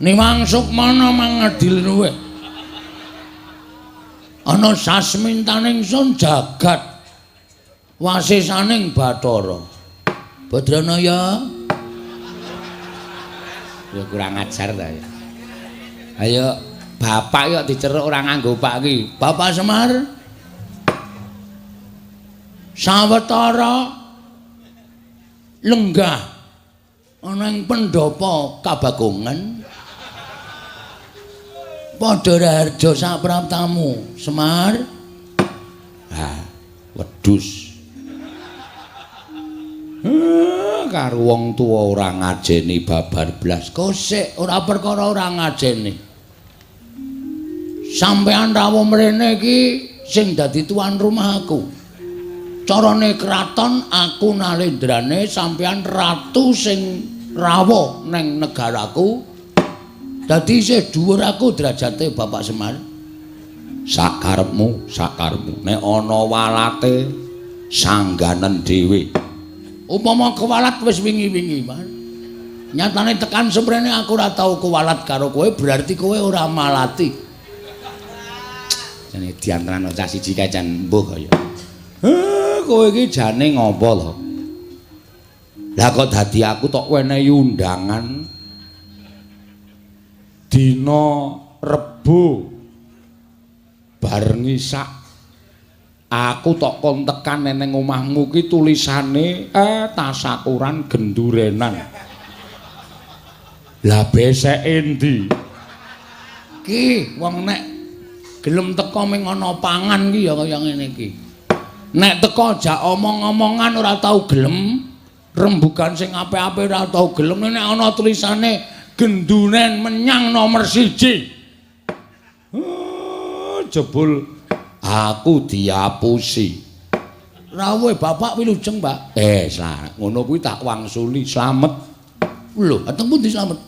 Niwang sukmana mangadil luweh. Ana sasmintaning sun jagat wasisaning Bathara. Badranaya. Ya kurang ajar ta ya. Ayo bapak yo diceruk ora nganggo pak iki. Bapak Semar. Sawetara lenggah ana ing pendhapa Kabagongan. Padha raharja sapraptamu, Semar. Ha, wedhus. Karo wong tuwa ora ngajeni babar blas. Kosek ora perkara ora ngajeni. Sampeyan rawuh mrene iki sing dadi tuan rumah aku. Carane kraton aku nalendrane, sampeyan ratu sing rawuh neng negaraku. Dadi isih dhuwur aku derajate Bapak Semar. Sakarepmu, sakarepmu. Nek ana walate sangganen dhewe. Upama kewalat wis wingi-wingi, Mas. Nyatane tekan semrene aku ora tau kewalat karo kowe, berarti kowe ora malati. Jane diantarane cah siji kae jan mbuh kaya. Kowe iki jane ngopo to? Lah kok dadi aku tok wenehi undangan dina Rebo bar ngisak aku tok kon tekan neng omahmu ki tulisane tasakuran gendurenan. Lah beseke endi? Ki wong nek gelem teko ming ana pangan ki ya kaya ngene iki. Nek teko jak omong-omongan ora tau gelem, rembugan sing apik-apik ora tau gelem, nek ana tulisane genduren menyang nomor 1. Jebul aku diapusi. Rawuhe bapak wilujeng, Pak. Ngono kuwi tak wangsuli slamet. Lho, ateng pundi slamet?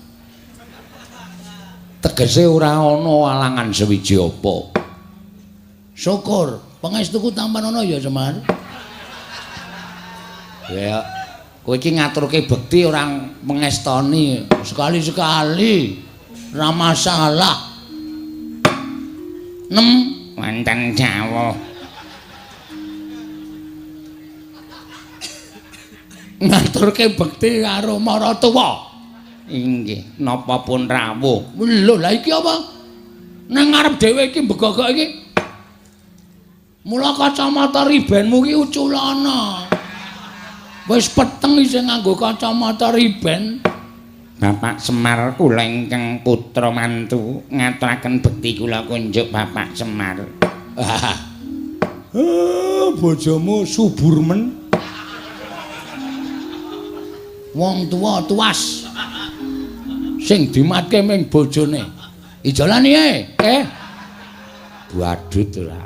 Tegese ora ana alangan sewiji apa. Syukur, pangestuku tampan ana ya, Semar. Ya, kowe iki ngaturke bekti ora mengestoni. Sekali-sekali ora masalah. Nem wonten dawuh. Ngaturke bekti karo maratuwa. Inggih, napa pun rawuh. Lho, lha iki apa? Nang ngarep dhewe iki mbegogok iki. Mula kacamata ribenmu ki uculana. Wis peteng isih nganggo kacamata riben. Bapak Semar kula ingkang putra mantu ngaturaken bekti kula kunjuk Bapak Semar. Bojomu subur men. Wong tuwa tuas. Sing dimatke ming bojone. Ijolan iye? Badut ora.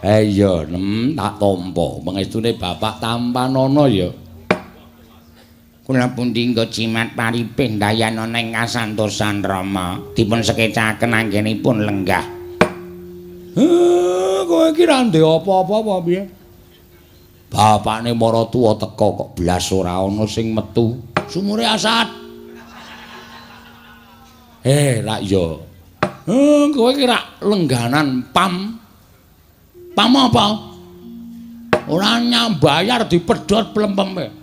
Iya, nem tak tampa. Pangestune bapak tampanana ya. Kula pundi nggo jimat paripih ndayana ing kasantosan Rama. Dipun sekecaken anggenipun lenggah. Kowe iki ra ndek apa-apa apa piye? Bapakne maratuwa teka kok blas ora ana sing metu. Sumure asat. Rak ya. Kowe iki rak lengganan pam. Pam apa? Ora nyambayar dipedhot plempeme.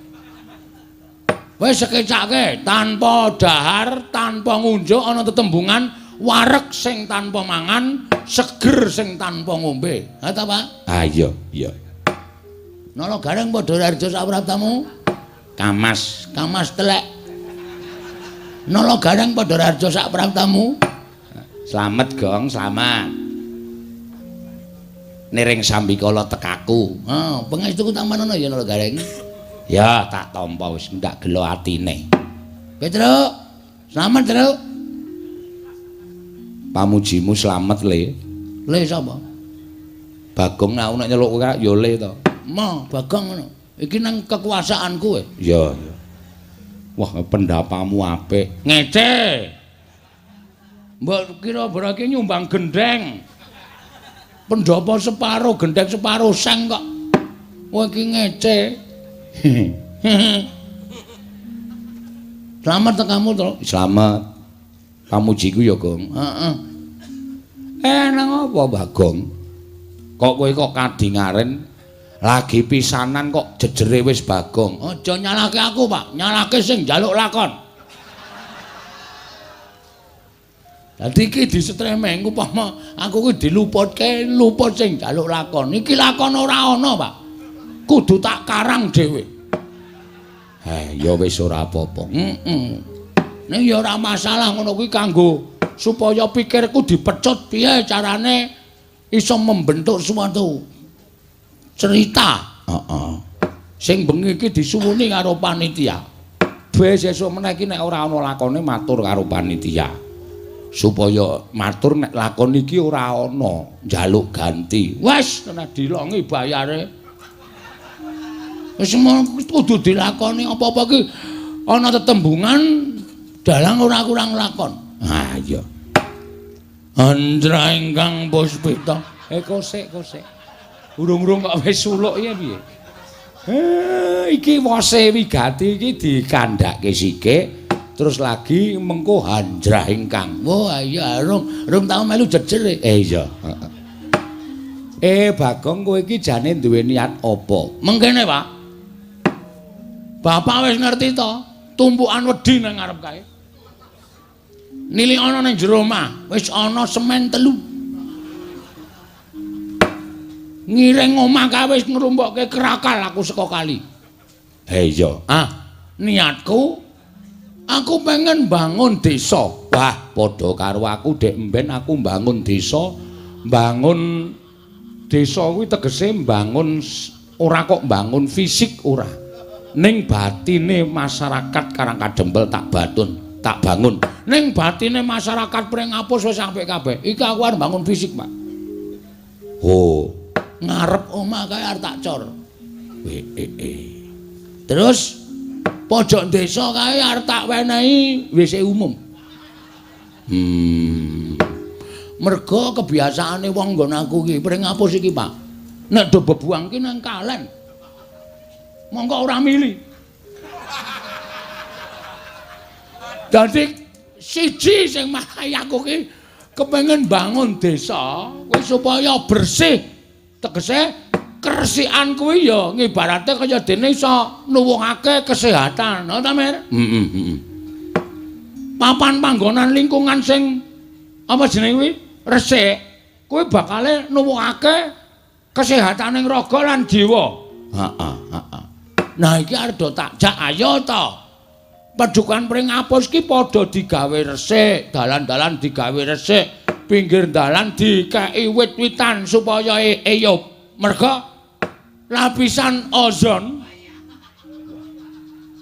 Wis sekecake tanpa dahar, tanpa ngunjuk ana tetembungan wareg sing tanpa mangan, seger sing tanpa ngombe. Ha ta, Pak? Ah iya, iya. Nala gareng padha raharja sapraptamu? Kamas, kamas telek. Nala gareng padha raharja sapraptamu? Slamet, Gong, slamet. Niring sambikala tekaku. Ha, pangestuku tampanana ya Nala Gareng. Ya, tak tampa wis ndak gelo atine. Petruk, slamet, Truk. Pamujimu slamet, Le. Le sapa? Bagong aku nek nyeluk kowe ya Le to. Ma, Bagong ngono. Iki nang kekuasaanku kowe. Iya, iya. Wah, pendapamu apik. Ngece. Mbok kira berarti nyumbang gendheng. Pendhapa separo, gendheng separo seng kok. Kowe iki ngece. Slamet tekamu, Truk. Slamet. Pamujiku ya, Gong. Heeh. Nang apa, Bagong? Kok kowe kok kadingaren lagi pisanan kok jejere wis Bagong. Aja nyalahke aku, Pak. Nyalahke sing njaluk lakon. Dadi iki disetremeng upama aku kuwi diluputke, luput sing njaluk lakon. Iki lakon ora ana, Pak. Kudu tak karang dhewe. Ya wis ora apa-apa. Heeh. Ning ya ora masalah ngono kuwi kanggo supaya pikirku dipecut piye carane iso membentuk suatu cerita. Heeh. Sing bengi iki disuwuni karo panitia. Wis esuk meneh iki nek ora ana lakone matur karo panitia. Supaya matur nek lakon iki ora ana, njaluk ganti. Wis kena dilongi bayare. Wis kudu dilakoni apa-apa iki ana tetembungan dalang ora kurang lakon. Ha iya. Andra ingkang puspita. Kosek kosek. Urung-urung kok wis suluk ya piye? Iki wose wigati iki dikandhake sithik terus lagi mengko hanjrah ingkang. Wah iya rung tau melu jejer. Iya. Heeh. Bagong kowe iki jane duwe niat apa? Mengkene, Pak. Bapak wis ngerti to, tumpukan wedi nang ngarep kae. Nilik ana ning jero omah, wis ana semen 3. Ngiring omah kae wis ngrumpokke krakal aku saka kali. Iya. Ah, niatku aku pengen bangun desa. Wah, padha karo aku dek mben aku bangun desa. Bangun desa kuwi tegese bangun ora kok bangun fisik ora. Ning batine masyarakat Karang Kadempel tak batun, tak bangun. Ning batine masyarakat Pringapus wis apik kabeh. Iki aku arep bangun fisik, Pak. Oh, ngarep omah kae arep tak cor. Terus pojok desa kae arep tak wenehi WC umum. Mergo kebiasaane wong nggon aku iki Pringapus iki, Pak. Nek do bebuang ki nang kalen. Monggo ora mili. Dadi siji sing marai aku ki kepengin bangun desa kuwi supaya bersih. Tegese keresikan kuwi ya ngibarate kaya dene iso nuwuhake kesehatan, ngono ta, Mir? Heeh, heeh. Papan panggonan lingkungan sing apa jenenge kuwi resik, kuwi bakale nuwuhake kesehataning raga lan jiwa. Heeh, heeh. Nah iki arep do tak jak ayo to. Padukan Pringapus ki padha digawe resik, dalan-dalan digawe resik, pinggir dalan dikeki wit-witan supaya eyup. Merga lapisan ozon.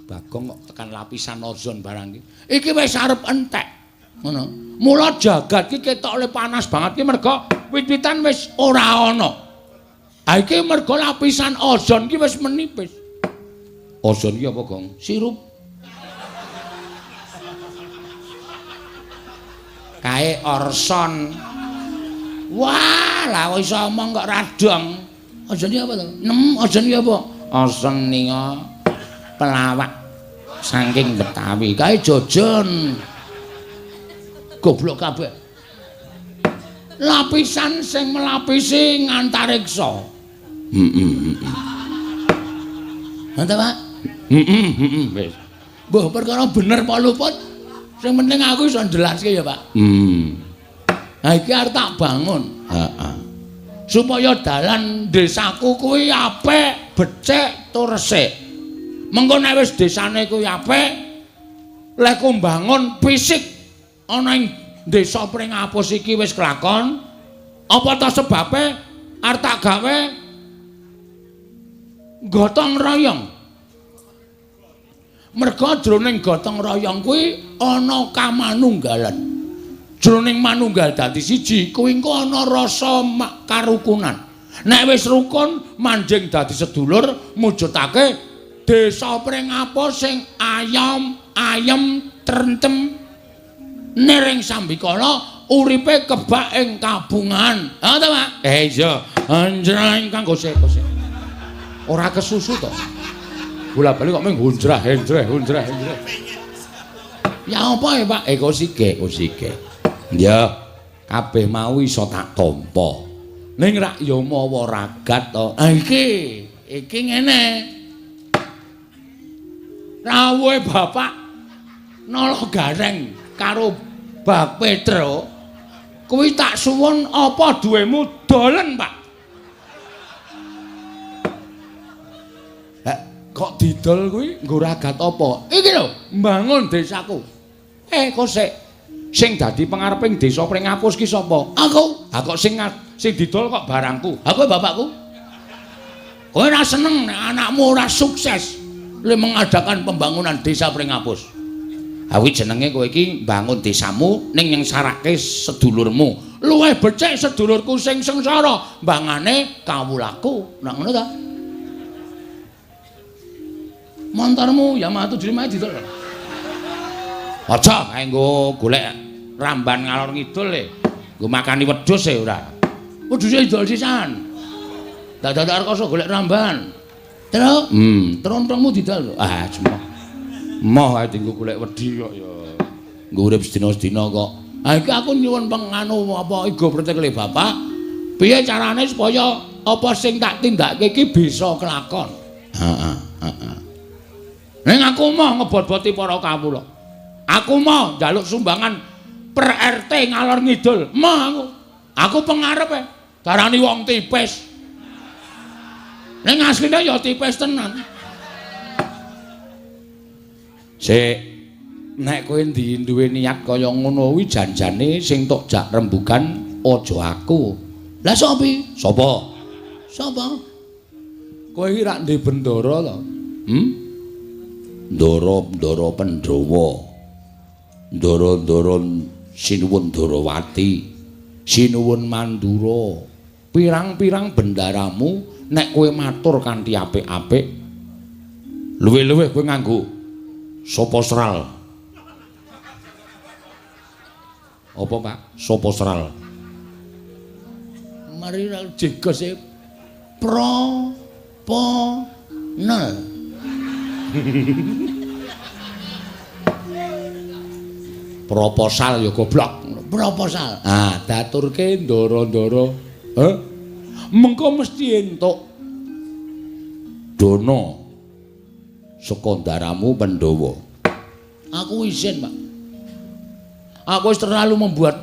Bagong kok tekan lapisan ozon barang iki. Iki wis arep entek. Ngono. Mula jagat ki ketok le panas banget ki merga wit-witan wis ora ana. Ha iki merga lapisan ozon ki wis menipis. Ozon ki apa, Gong? Sirup. Kae orson. Wah, lah kok iso omong kok radong. Ozon ki apa to? Nem, ozon ki apa? Ozon nika pelawak saking Betawi. Kae jojon. Goblok kabeh. Lapisan sing melapisi ngantariksa. Heeh, heeh. Ngono, Pak? Heeh, heeh, wis. Mbah perkara bener apa luput? Sing penting aku iso njelaske ya, Pak. Nah iki arep tak bangun. Heeh. Supaya dalan desaku kuwi apik, becik tur resik. Mengko nek wis desane kuwi apik, lek ku mbangun fisik ana ing desa Pringapus iki wis kelakon, apa ta sebabe arep tak gawe gotong royong. Merga jroning gotong royong kuwi ana kamanunggalan. Jroning manunggal dadi siji kuwi engko ana rasa karukunan. Nek wis rukun manjing dadi sedulur mujudake desa Pringapus sing ayom, ayem, trentem niring sambikala uripe kebak ing kabungan. Ha ta, Pak? Iya. Anjrah ingkang kosek-kosek. Ora kesusu to. Bola-bali kok mung hunjrah henjreh hunjrah henjreh. Ya apa ya, Pak? Kok sige, kok sige. Ya, kabeh mau iso tak tampa. Ning rak ya mawa ragat to. Ah iki, iki ngene. Rawuhe Bapak Nala Gareng karo Bak Petro kuwi tak suwun apa duwemu dolen, Pak. Kok didol kuwi nggo ragat apa? Iki lho, mbangun desaku. Kok sik sing dadi pengareping desa Pringapus ki sapa? Aku. Ha kok sing didol kok barangku. Ha kowe bapakku. Kowe ora seneng nek anakmu ora sukses le mengadakan pembangunan desa Pringapus. Ha kuwi jenenge kowe iki mbangun desamu ning nyengsarake sedulurmu. Luwih becik sedulurku sing sengsara mbangane kawulaku. Nek ngono ta? Montormu Yamaha 75 didol. Aja kae nggo golek ramban ngalor ngidul e. Nggo makani wedhus e ora. Wedhuse didol sisan. Dadak rekoso golek ramban. Terus, trontongmu didol. Ah, jemoh. Moh ae dienggo golek wedhi kok ya. Nggo urip sedina-sedina kok. Ha iki aku nyuwun penganu apa igo pretekle bapak. Piye carane supaya apa sing tak tindakake iki bisa kelakon? Heeh, heeh. Ning aku moh ngebot-boti para kawula. Aku moh njaluk sumbangan per RT ngalor ngidul. Moh aku. Aku pengarep e. Darani wong tipis. Ning asline ya tipis tenan. Sik, nek kowe duwe niat kaya ngono kuwi janjane sing tok jak rembugan aja aku. Lah sapa? Sapa? Sapa? Kowe iki rak ndek bendara to? Ndara-ndara Pandhawa. Ndara-ndara Sinuwun Darawati, Sinuwun Mandura. Pirang-pirang bendaramu nek kowe matur kanthi apik-apik, luwih-luwih kowe nganggo sapa sral. Apa, Pak? Sapa sral? Mari jegos e pro po nel. Proposal ya goblok. Proposal. Ah, daturke ndara-ndara. Heh. Mengko mesti entuk dana saka ndaramu Pandhawa. Aku isin, Pak. Aku wis terlalu membuat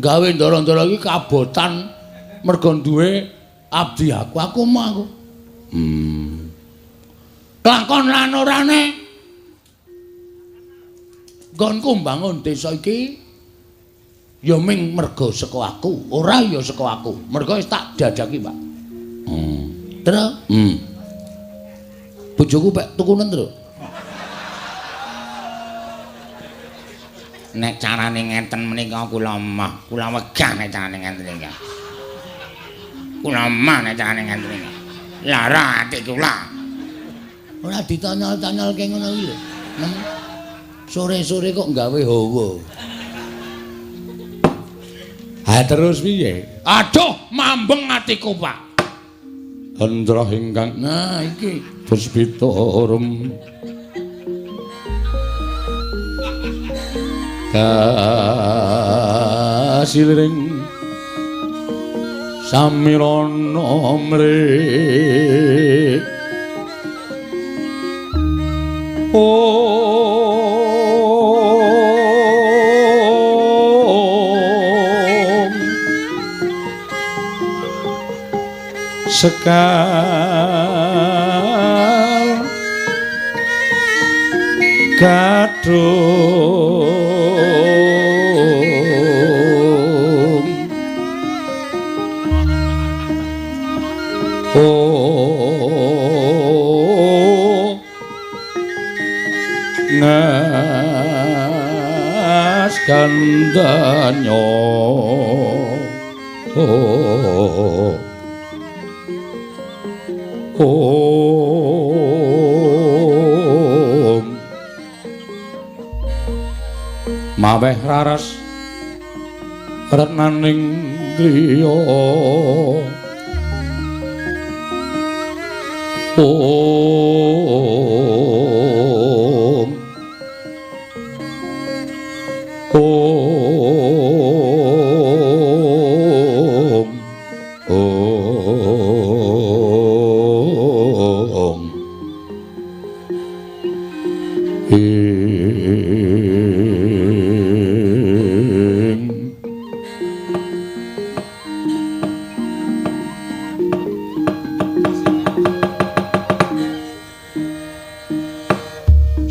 gawe ndara-ndara iki kabotan mergo duwe abdi aku. Aku mau aku. Lakon lan orane nggonku mbangun desa iki ya ming mergo saka aku, ora ya saka aku. Mergo wis tak dadaki, Pak. Terus? Bojoku pek tukunen, Tru. Nek carane ngenten menika kula mah, kula wegah nek carane ngenten iki. Kula mah nek carane ngenten iki. Lara ati kula. Ora ditanyol-tanyolke ngono iki lho. Sore-sore kok gawe hawa. Ha terus piye? Aduh, mambeng atiku, Pak. Hendra ingkang nah iki puspita rum kasiliring samirana mrih. Om sekar gadhung oh ngas gandanyo oh om maweh raras retnaning griya om Om Om Ing.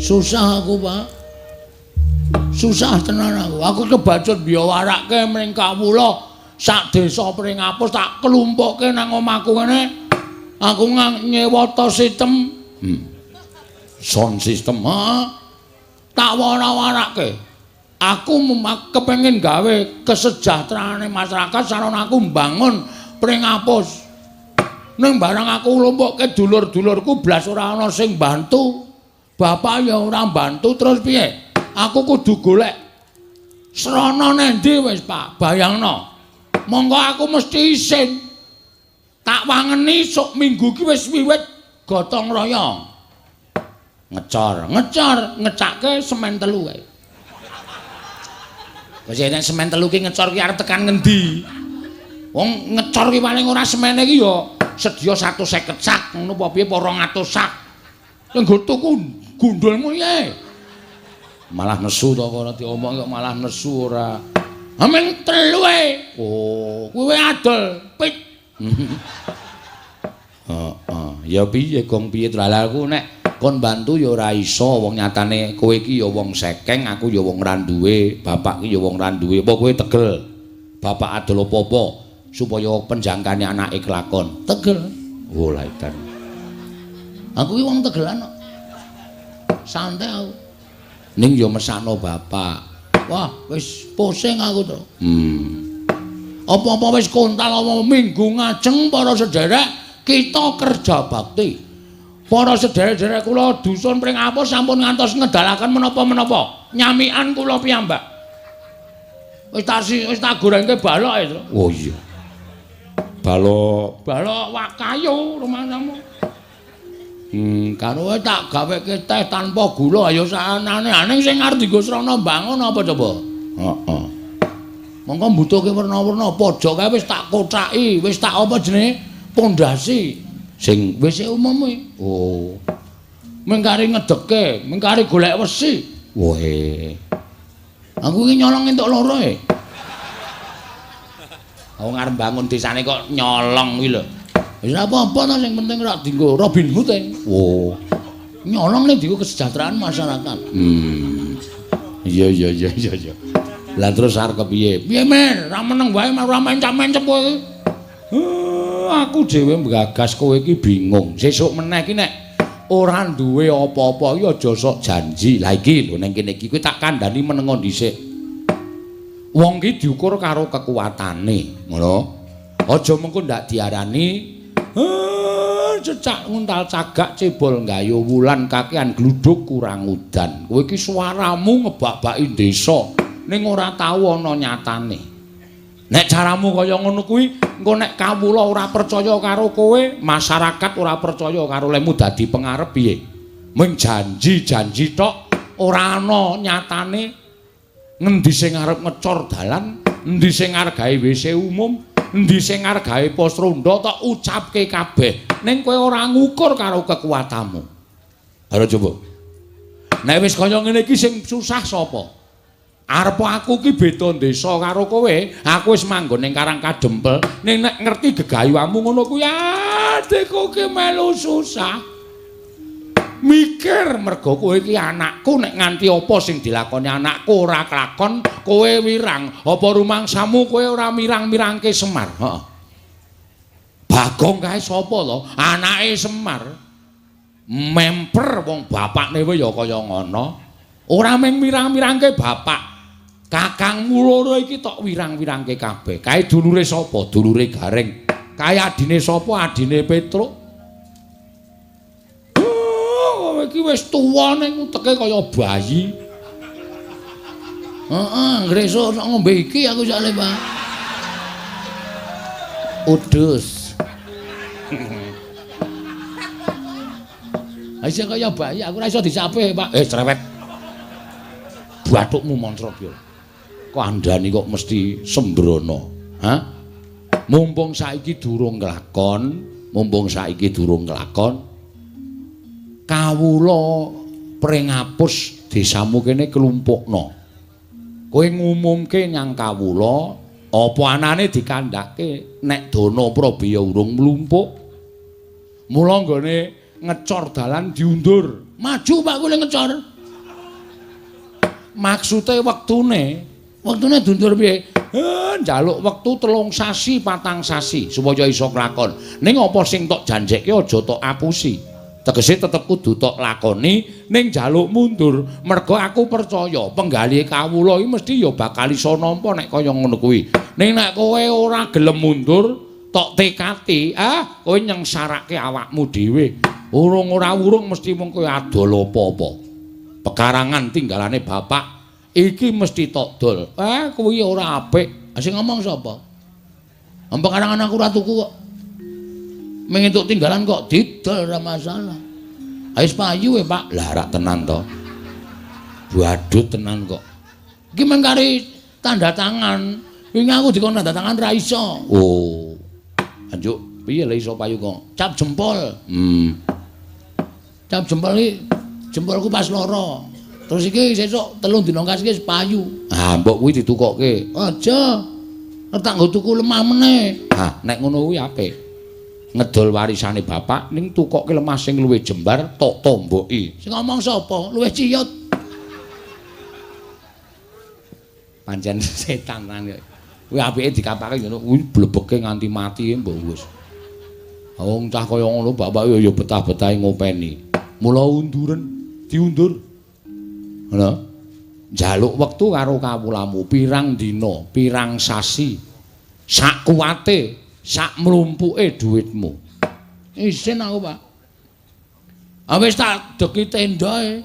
Susah aku, Pak. Susah tenan aku. Aku kebacut biyawarake mring kawula sak desa Pringapus tak klumpukke nang omahku ngene. Aku nyewa to sistem. Sound system, ha. Tak wara-warake. Aku kepengin gawe kesejahteraane masyarakat sarana aku mbangun Pringapus. Ning barang aku nglumpukke dulur-dulurku blas ora ana sing bantu. Bapak ya ora mbantu terus piye? Aku kudu golek srana nendi wis, Pak? Bayangno. Monggo aku mesti isin. Tak wangeni sok minggu ki wis wiwit gotong royong. Ngecor, ngecor, ngecake semen telu kae. Wis nek semen telu ki ngecor ki arep tekan ngendi? Wong ngecor ki paling ora semene ki ya sedya 150 sak ngono apa piye apa 200 sak. Nggo tuku gundulmu ye. Malah nesu to ora diomong kok malah nesu ora. Amen telu e. Oh, kuwi adol pit. Heeh, ya piye gong piye lha aku nek kon bantu ya ora iso wong nyatane kowe iki ya wong sekeng, aku ya wong ra duwe, bapak ki ya wong ra duwe. Apa kowe tegel? Bapak adol apa-apa supaya penjangkane anake kelakon. Tegel. Oh, lha edan. Aku ki wong tegelan kok. Santai aku. Ning ya mesakno bapak. Wah, wis pusing aku to. Apa-apa wis kontal apa minggu ngajeng para sederek kita kerja bakti. Para sederek-sederek kula dusun Pringapus sampun ngantos ngedalaken menapa-menapa. Nyamikan kula piyambak. Wis tak gorengke balok e, Tru. Oh iya. Balok, balok wak kayu rumangsamu. Karo tak gaweke teh tanpa gula ayo saanane. Ning sing arep dienggo srana mbangun apa coba? Heeh. Mongko mbutuhke werna-werna pojok kae wis tak kocaki, wis tak apa jenenge? Pondasi. Sing WC umum kuwi. Oh. Mengkari ngedeke, mengkari golek wesi. Wohe. Aku iki nyolong entuk loro e. Wong arep bangun desane kok nyolong kuwi lho. Wis ora apa-apa to sing penting ora dienggo Robin Hood e. Oh. Nyolong ning dienggo kesejahteraan masyarakat. Iya iya iya iya iya. Lah terus arep kepiye? Piye Mer? Ra meneng wae ora mencap-mencep kowe iki. Aku dhewe nggagas kowe iki bingung. Sesuk meneh iki nek ora duwe apa-apa iki aja sok janji. Lah iki lho ning kene iki kowe tak kandhani menengo dhisik. Wong ki diukur karo kekuatane, ngono. Aja mengko ndak diarani cecak nguntal cagak cebol nggayu wulan kakean gluduk kurang udan. Kowe iki suaramu ngebak-baki desa ning ora tau ana nyatane. Nek caramu kaya ngono kuwi, engko nek kawula ora percaya karo kowe, masyarakat ora percaya karo lemu dadi pengarep piye? Mung janji-janji tok ora ana nyatane. Ngendi sing arep ngecor dalan, endi sing arep gawe WC umum, endi sing arep gawe pos ronda tok ucapke kabeh. Ning kowe ora ngukur karo kekuatanmu. Ayo coba. Nek wis kaya ngene iki sing susah sapa? Arep aku ki beda desa karo kowe, aku wis manggon ning Karang Kadempel, ning nek ngerti gegayuhamu ngono kuwi adikku ki melu susah. Mikir mergo kowe iki anakku, nek nganti apa sing dilakoni anakku ora kelakon, kowe wirang. Apa rumangsamu kowe ora mirang-mirangke Semar? Heeh. Bagong kae sapa to? Anake Semar. Memper wong bapakne wae ya kaya ngono. Ora mung mirang-mirangke bapak. Kakangmu loro iki tok wirang-wirangke kabeh. Kae dulure sapa? Dulure Gareng. Kae adine sapa? Adine Petruk. Oh, iki wis tuwa ning uteke kaya bayi. Heeh, ngresuk sok ngombe iki aku soalé, Pak. Udus. Isih kaya bayi, aku ora iso disape, Pak. Cerewet. Bathukmu montrok yo. kandhani kok mesti sembrono. Hah? Mumpung saiki durung kelakon, mumpung saiki durung kelakon, kawula pringapus desamu kene klumpukno. Kowe ngumumke nyang kawula, apa anane dikandhake nek dana prabaya urung mlumpuk. Mula nggone ngecor dalan diundur. Maju Pak kowe ngecor. Maksude wektune, wektune diundur piye? Njaluk wektu 3 sasi, 4 sasi supaya iso kelakon. Ning apa sing tok janjekke aja tok apusi. Tegese tetep kudu tok lakoni ning njaluk mundur. Merga aku percaya penggalihe kawula iki mesti ya bakal iso nampa nek kaya ngono kuwi. Ning nek kowe ora gelem mundur, tok tekati, kowe nyengsarake awakmu dhewe. Urung ora urung mesti mung kowe adol apa-apa. Pekarangan tinggalane bapak iki mesti tok dol. Kuwi ora apik. Sing ngomong sapa? Pekarangan aku ora tuku kok. Mung entuk tinggalan kok didol ora masalah. Wis payu e, Pak. Lah rak tenan to. Badut tenan kok. Iki mung kari tanda tangan. Wingi aku dikon tanda tangan ra iso. Oh. Anjuk piye le iso payu kok? Cap jempol. Cap jempol iki jempolku pas loro. Terus iki sesuk 3 dina kas iki wis payu. Ah, mbok kuwi ditukokke. Aja. Tak nggo tuku lemah meneh. Ah, nek ngono kuwi apik. Ngedol warisane bapak ning tukokke lemah sing luwih jembar tok tomboki. Sing ngomong sapa? Luwih ciyut. Pancen setan tenan kok. Kuwi apike dikapake ngono kuwi blebeke nganti mati mbok wis. Wong cah kaya ngono bapak ya betah-betahe ngopeni. Mula unduren, diundur. Ngono. Njaluk wektu karo kawulamu pirang dina, pirang sasi. Sak kuwate, sak mlumpuke dhuwitmu. Isin aku, Pak. Wis tak deki tendae.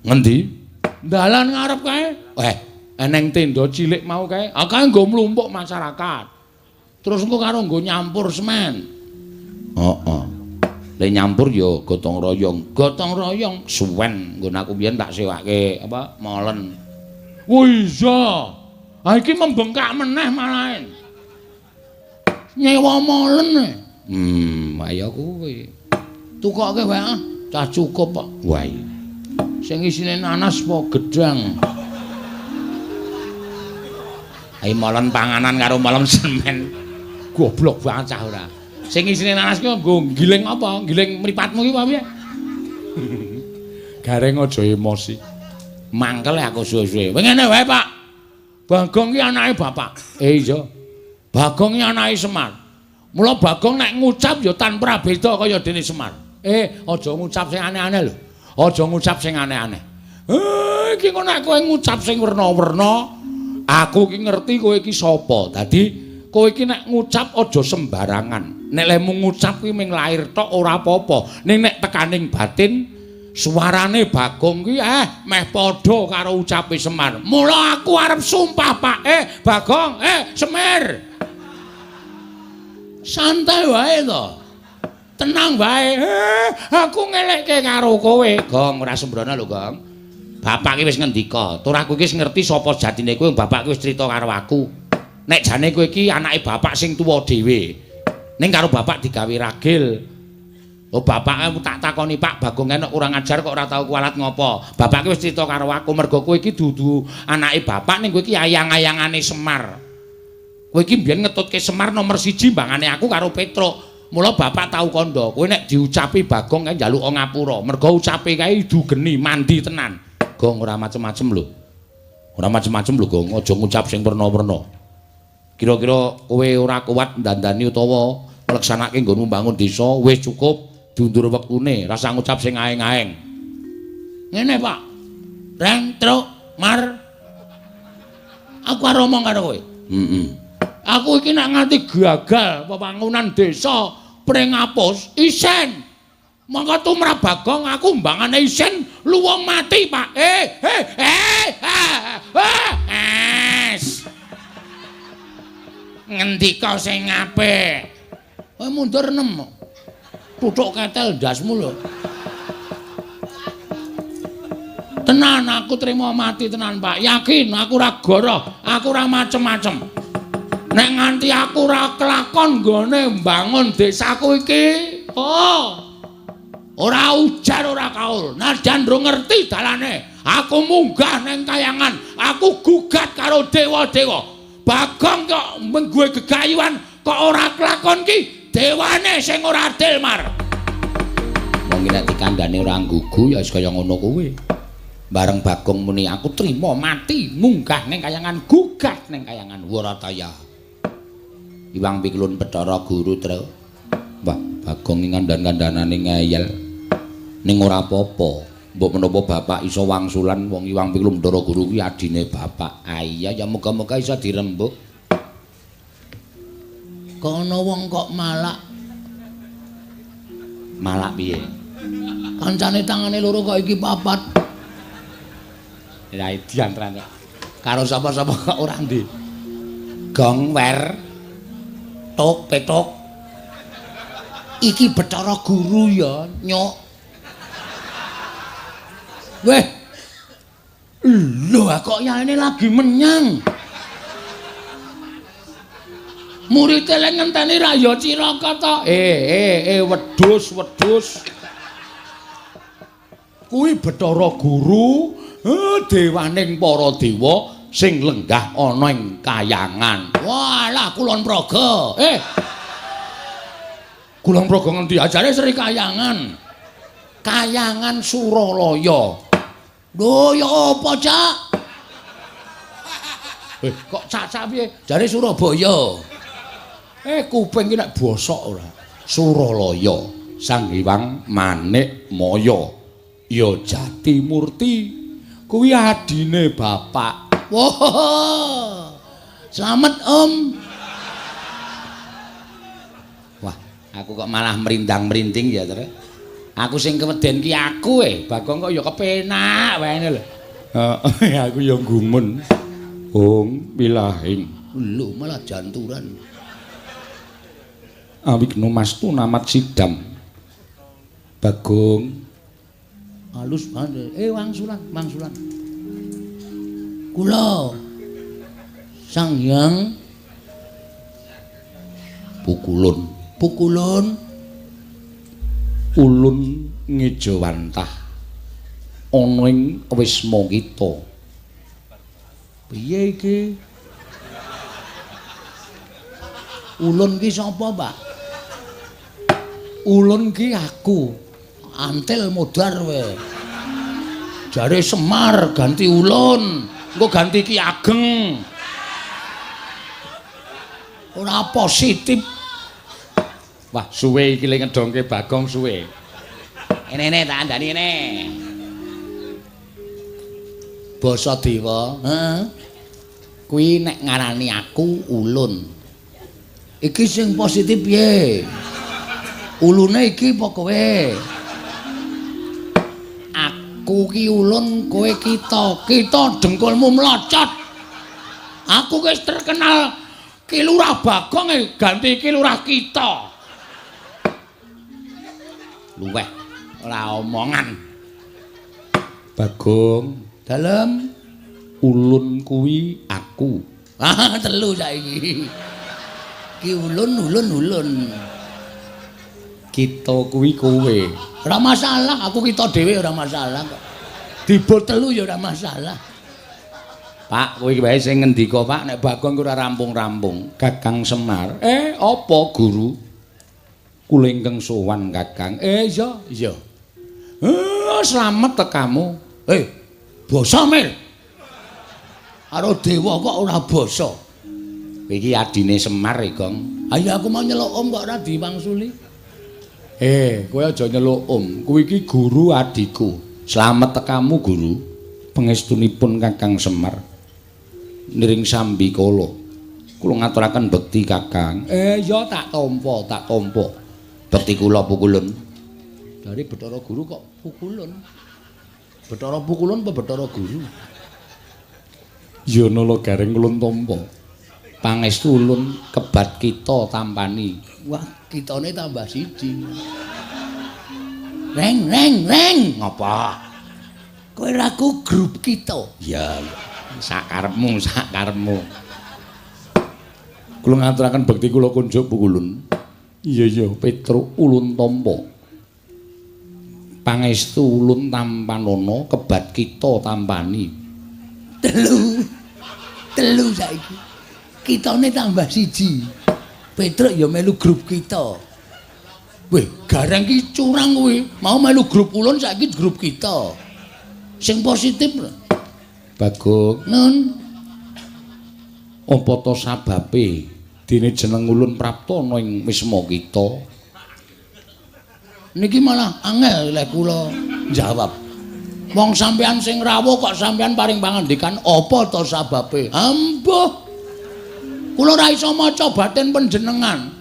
Ngendi? Dalan ngarep kae. Eneng tenda cilik mau kae. Ah, kae nggo mlumpuk masyarakat. Terus engko karo nggo nyampur semen. Heeh. Le nyampur ya gotong royong. Gotong royong suwen nggon aku biyen tak sewake apa molen. Oh iya. Ha iki membengkak meneh malahan. Nyewa molen. Ayo kuwi. Tukoke wae ah, cah cukup kok. Wah. Iya. Sing isine nanas apa gedang? Ayo molen panganan karo molen semen. Goblok banget cah ora. Sing isine nanas ki nggo giling apa? Giling mripatmu ki apa piye? Gareng aja emosi. Mangkel aku suwe-suwe. Ngene wae, Pak. Bagong ki anake bapak. Iya. Bagong ki anake Semar. Mula Bagong nek ngucap ya tanpa beda kaya dene Semar. Aja ngucap sing aneh-aneh lho. Aja ngucap sing aneh-aneh. Iki kok nek kowe ngucap sing werna-werna, aku ki ngerti kowe iki sapa. Dadi kowe iki nek ngucap aja sembarangan. Nek lemu ngucap kuwi mung lair tok ora apa-apa. Ning nek tekaning batin suarane Bagong kuwi meh padha karo ucape Semar. Mula aku arep sumpah, Pak. Bagong, Semir. Santai wae to. Tenang wae. Aku ngelekke karo kowe. Gong, ora sembrono lho, Gong. Bapak ki wis ngendika, tur aku iki wis ngerti sapa sejatine kowe, bapak ki wis crita karo aku. Nek jane kowe iki anake bapak sing tuwa dhewe. Ning karo bapak digawe ragil. Oh, bapakmu tak takoni, Pak, Bagong enek kurang ajar kok ora tau kualat ngopo. Bapak ki wis crita karo aku mergo kowe iki dudu anake bapak ning kowe iki ayang-ayangane Semar. Kowe iki mbiyen ngetutke Semar nomor 1 mbangane aku karo Petruk. Mula bapak tau kandha, kowe nek diucapi Bagong kae njaluk ngapura. Mergo ucape kae idu geni mandi tenan. Gong ora macem-macem lho. Ora macem-macem lho, Gong. Aja ngucap sing werna-werna. Kira-kira kowe ora kuat ndandani utawa ngleksanake nggonmu mbangun desa, wis cukup diundur wektune, rasa ngucap sing aeng-aeng. Ngene, Pak. Reng, truk, mar. Aku arep omong karo kowe. Heeh. Aku iki nek nganti gagal pembangunan desa Pringapus, isen. Mongko tumrap Bagong aku mbangane isen luwung mati, Pak. Es. Ngendika sing apik. Kowe mundur 6. Tuthuk ketel ndasmu lho. Tenan aku trimo mati tenan, Pak. Yakin aku ora goroh, aku ora macem-macem. Nek nganti aku ora kelakon nggone mbangun desaku iki, oh. Ora ujar ora kaul. Najan ndro ngerti dalane, aku munggah neng kayangan, aku gugat karo dewa-dewa. Bagong kok menggue gegayuhan kok ora kelakon ki, dewane sing ora adil, Mar. Wong nek dikandhane ora nggugu ya wis kaya ngono kuwi. Bareng Bagong muni aku trimo mati munggah ning kayangan, gugat ning kayangan Warataya. Iwang Pikulun Bathara Guru, Tru. Wah, Bagong iki kandhan-kandhanane ngeyel. Ning ora apa-apa. Mbok menapa bapak iso wangsulan wong Iwang Pikulun Bathara Guru kuwi adine bapak. Ah iya ya muga-muga iso dirembuk. Kok ana wong kok malak? Malak piye? Kancane tangane loro kok iki papat. Ya diantrane. Karo sapa-sapa kok ora ndi. Gong wer tok petok. Iki Bathara Guru ya, nyok. Weh. Lho kok yaene lagi menyang. Murite lek ngenteni ra ya cilaka to. Wedhus, wedhus. Kuwi Bathara Guru, dewaning para dewa sing lenggah ana ing kayangan. Walah Kulon Progo. Kulon Progo ngendi? Ajare Sri Kayangan. Kayangan Suralaya. Lho ya apa, Cak? Kok cacak piye? Jare Surabaya. Kuping ki nek bosok ora. Suralaya, Sang Hyang Manik Maya. Ya Jatimurti. Kuwi adine bapak. Wah. Slamet, Om. Wah, aku kok malah merindang-merinding ya, Tru. Aku sing keweden ki aku Bagong kok ya kepenak wae lho. Heeh, aku ya gumun. Ong wilahing. Lho malah janturan. Awigno mastu namat sidam. Bagong halus banget. Wangsulan, wangsulan. Kula Sang Hyang Pukulun, Pukulun ulun ngejawantah ana ing wisma kita. Piye iki? Ulun ki sapa, Pak? Ulun ki aku. Antil modar kowe. Jare Semar ganti ulun, engko ganti Ki Ageng. Ora positif. Wah, suwe iki le ngedongke Bagong suwe. Ene-ene tak andani ene. Basa dewa, heeh. Kuwi nek ngarani aku ulun. Iki sing positif piye? Ulune iki apa kowe? Aku ki ulun, kowe kita. Kita dengkulmu mlocot. Aku wis terkenal Ki Lurah Bagong ganti Ki Lurah kita. Luweh ora omongan. Bagong, dalem ulun kuwi aku. Ah, telu saiki. Ki ulun ulun ulun. Kita kuwi kowe. Ora masalah, aku kita dhewe ora masalah kok. Dibul telu ya ora masalah. Pak, kowe iki wae sing ngendika, Pak, nek Bagong ora rampung-rampung. Kakang Semar. Apa guru? Kula ingkang sowan, Kakang. Iya, iya. Slamet tekamu. Basa Mir. Karo dewa kok ora basa. Iki adine Semar, Gong. Ayo aku mau nyeluk om kok ora diwangsuli. Kowe aja nyeluk om. Kuwi iki guru adiku. Slamet tekamu, guru. Pangestunipun Kakang Semar. Niring sambi kala. Kula ngaturaken bekti, Kakang. Ya tak tampa, tak tampa. Bekti kula pukulun. Dari Bathara Guru kok pukulun. Bathara pukulun apa Bathara Guru? Ya nala gareng ulun tampa. Pangestu ulun kebat kita tampani. Wah, kitane tambah siji. Reng reng reng. Ngapa? Kowe raku grup kita. Iya, sakarepmu, sakarepmu. Kula ngaturaken bekti kula kunjuk Pukulun. Iya iya, Petruk ulun tampa. Pangestu ulun tampanana kebat kita tampani. Telu. Telu saiki. Kitane tambah siji. Petruk ya melu grup kita. Weh, gareng ki curang kowe. Mau melu grup ulun saiki grup kita. Sing positif lho. Bagong, Nun. Apa to sababe dene jeneng ulun prapta ana ing wisma kita? Niki malah angel lek kula jawab. Wong sampean sing rawuh kok sampean paring pangandikan apa to sababe? Ambuh. Kula ora iso maca batin panjenengan.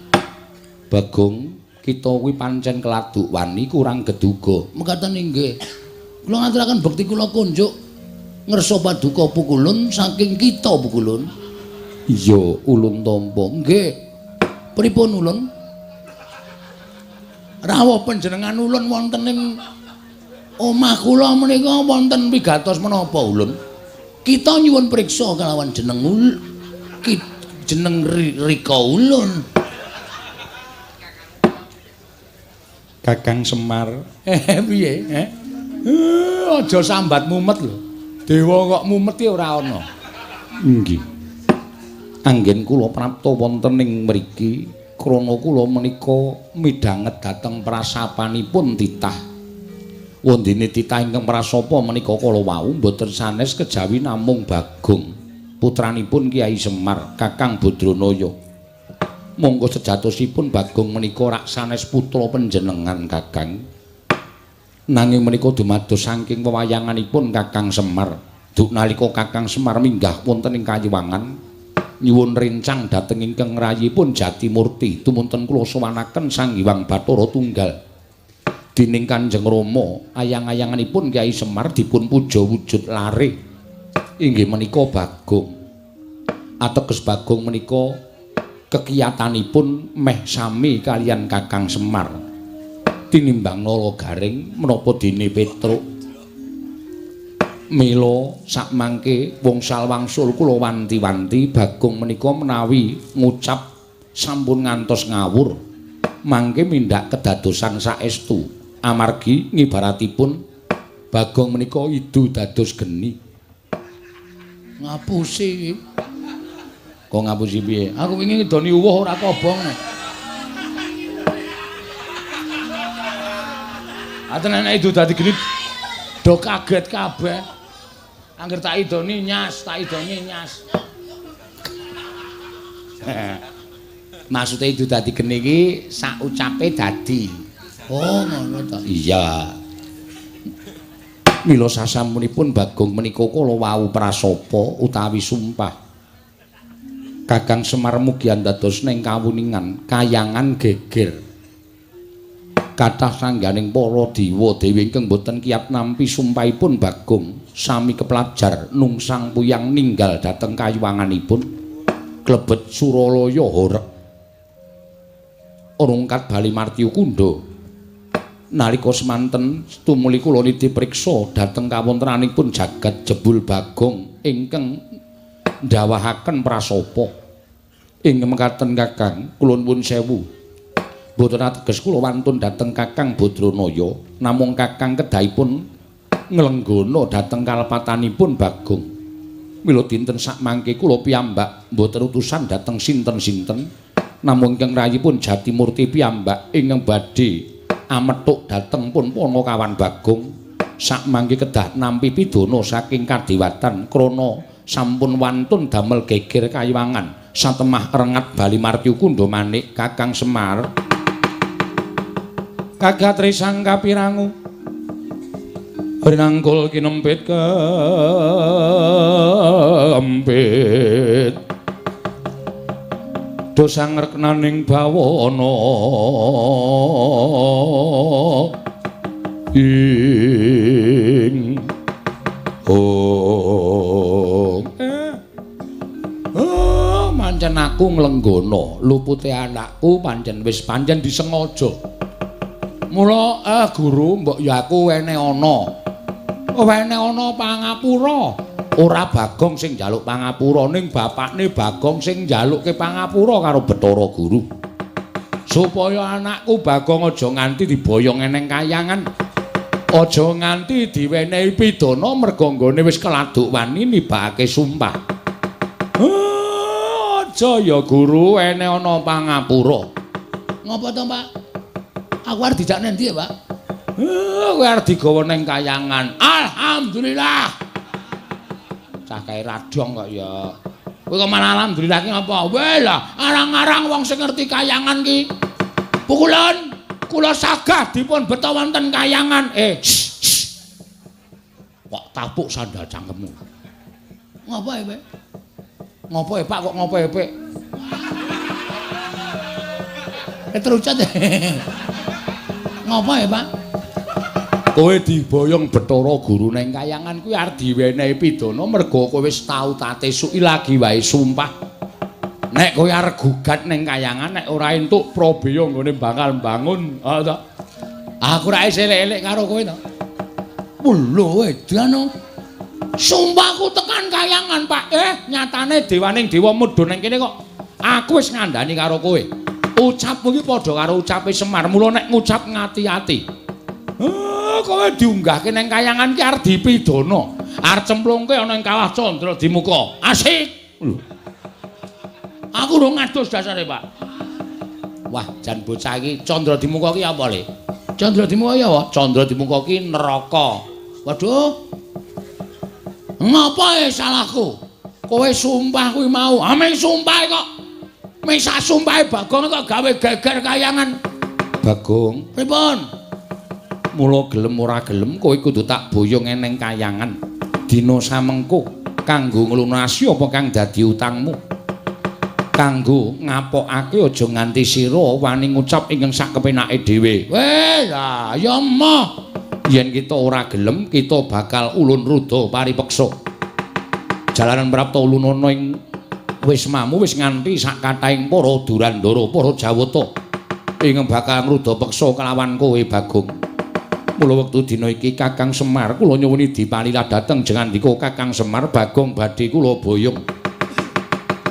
Bagong, kita kuwi pancen keladuk wani kurang geduga. Mekaten inggih. Kula ngaturaken bekti kula kunjuk ngersa paduka Pukulun saking kita Pukulun. Iya, ulun tampa. Nggih. Pripun ulun? Rawuh panjenengan ulun wonten ing omah kula menika wonten wigatos menapa ulun? Kita nyuwun priksa kalawan jeneng jeneng Rika ulun. Kakang Semar. Piye? Aja sambat mumet lho. Dewa kok mumet ki ora ana. Nggih. Anggen kula prapta wonten ing mriki krana kula menika midhanget dhateng prasapanipun titah. Wondene titah ingkang prasapa menika kala wau mboten sanes kejawi namung Bagong, putranipun Kyai Semar, Kakang Badranaya. Monggo sejatosipun Bagong menika rak sanes putra panjenengan Kakang. Nanging menika dumados saking wewayanganipun Kakang Semar. Duk nalika Kakang Semar minggah wonten ing Kayuwangan nyuwun rencang dhateng ingkang rayipun Jatimurti tumunten kula sowanaken Sang Hyang Bathara Tunggal. Dening Kanjeng Rama ayang-ayanganipun Kyai Semar dipun puja wujud lare inggih menika Bagong. Ateges Bagong menika kekiyatanipun meh sami kaliyan Kakang Semar. Tinimbang Nala Garing menapa dene Petruk. Mila sakmangke wongsal wangsul kula wanti-wanti Bagong menika menawi ngucap sampun ngantos ngawur mangke mindhak kedadosan saestu amargi ngibaratipun Bagong menika idu dados geni. Ngapusi. Kok ngapusi piye? Aku wingi ngidoni uwuh ora kobong. Aten nek idu dadi geni do kaget kabeh. Angger tak idoni nyas, tak idoni nyas. Maksude idu dadi geni iki sak ucape dadi. Oh, ngono ta. Iya. Mila sasampunipun Bagong menika kala wau prasapa utawi sumpah. Kakang Semar mugi andados ning kawuningan kayangan geger. Kathah sangganing para dewa dewi ingkang boten kiyat nampi sumpahipun Bagong sami keplajar nungsang puyang ninggal dhateng kayuwanganipun klebet Suralaya horeg rungkat bali martyu kundha. Nalika semanten tumuli kula niti priksa dhateng kawontenanipun jagat jebul Bagong ingkang ndawahaken prasapa. Ing mekaten Kakang kula nuwun sewu. Mboten ateges kula wantun dhateng Kakang Badranaya, namung Kakang kedahipun nglenggana dhateng kalepatanipun Bagong. Mila dinten sakmangke kula piyambak mboten utusan dhateng sinten-sinten, namung ingkang rayipun Jatimurti piyambak ingkang badhe amethuk dhateng pun Panakawan Bagong. Sakmangke kedah nampi pidana saking kadewatan krana sampun wantun damel geger kayuwangan satemah rengat bali martyu kundha manik Kakang Semar. Kagat risang kapirangu rinangkul kinempit kempit dosa ngreknaning bawana ing oh oh pancen aku nglenggana lupute anakku pancen wis pancen disengaja. Mula guru mbok ya aku wene ana. Wene ana pangapura. Ora Bagong sing njaluk pangapura, ning bapakne Bagong sing njalukke pangapura karo Bathara Guru. Supaya anakku Bagong aja nganti diboyong eneng kayangan. Aja nganti diwenehi pidana merga nggone wis keladuk wani nibakake sumpah. Aja ya Guru, ene ana pangapura. Ngopo to, Pak? Aku arep dijak nang ndi ya, Pak? Kowe arep digawa nang kayangan. Alhamdulillah. Cah kae radong kok ya. Kowe kok malah alhamdulillah ki ngapa? Weh lah, arang-arang wong sing ngerti kayangan ki. Pukulan kula sagah dipun beta wonten kayangan. Kok tapuk sandal cangkemmu. Ngopo ya, Pak? Ngopo ya, Pak? Kok ngopo ya, Pak? Terucat. Ngopo ya, Pak? Kowe diboyong Bathara Guru nang kayangan kuwi arep diwenehi pidana merga kowe wis tau tate suki lagi wae sumpah. Nek kowe arep gugat nang kayangan nek ora entuk prabeya nggone bakal mbangun. Ha to. Aku ra isih elek-elek karo kowe to. Lho edan. Sumpahku tekan kayangan, Pak. Nyatane dewaning dewa mudhun nang kene kok. Aku wis ngandani karo kowe. Ucapmu iki padha karo ucape Semar. Mula nek ngucap ngati-ati. Kowe diunggahke nang kayangan ki arep dipidana. Arep cemplungke ana ing kawah Candra Dimuka. Asik. Lho. Aku urung ngadus dasare, Pak. Wah, jan bocah iki Candra Dimuka ki apa, Le? Candra Dimuka ya apa? Candra Dimuka ki neraka. Waduh. Ngapa e salahku? Kowe sumpah kuwi mau. Ameng sumpah kok. Ming sak sumpahe Bagong kok gawe geger kayangan. Bagong, pripun? Mula gelem ora gelem kowe kudu tak boyong eneng kayangan. Dina samengko kanggo nglunasi apa kang dadi utangmu. Kanggo ngapokake aja nganti sira wani ngucap ingkang sak kepenake dhewe. Weh, lah ya emoh. Yen kita ora gelem kita bakal ulun ruda paripeksa. Jalaran prapta ulunana ing wismamu wis nganti sak kathahing para Durandara, para Jawata ingkang bakal ngruda peksa kelawan kowe Bagong. Mula wektu dina iki Kakang Semar kula nyuwuni dipalilah dhateng jengandika Kakang Semar Bagong badhe kula boyong.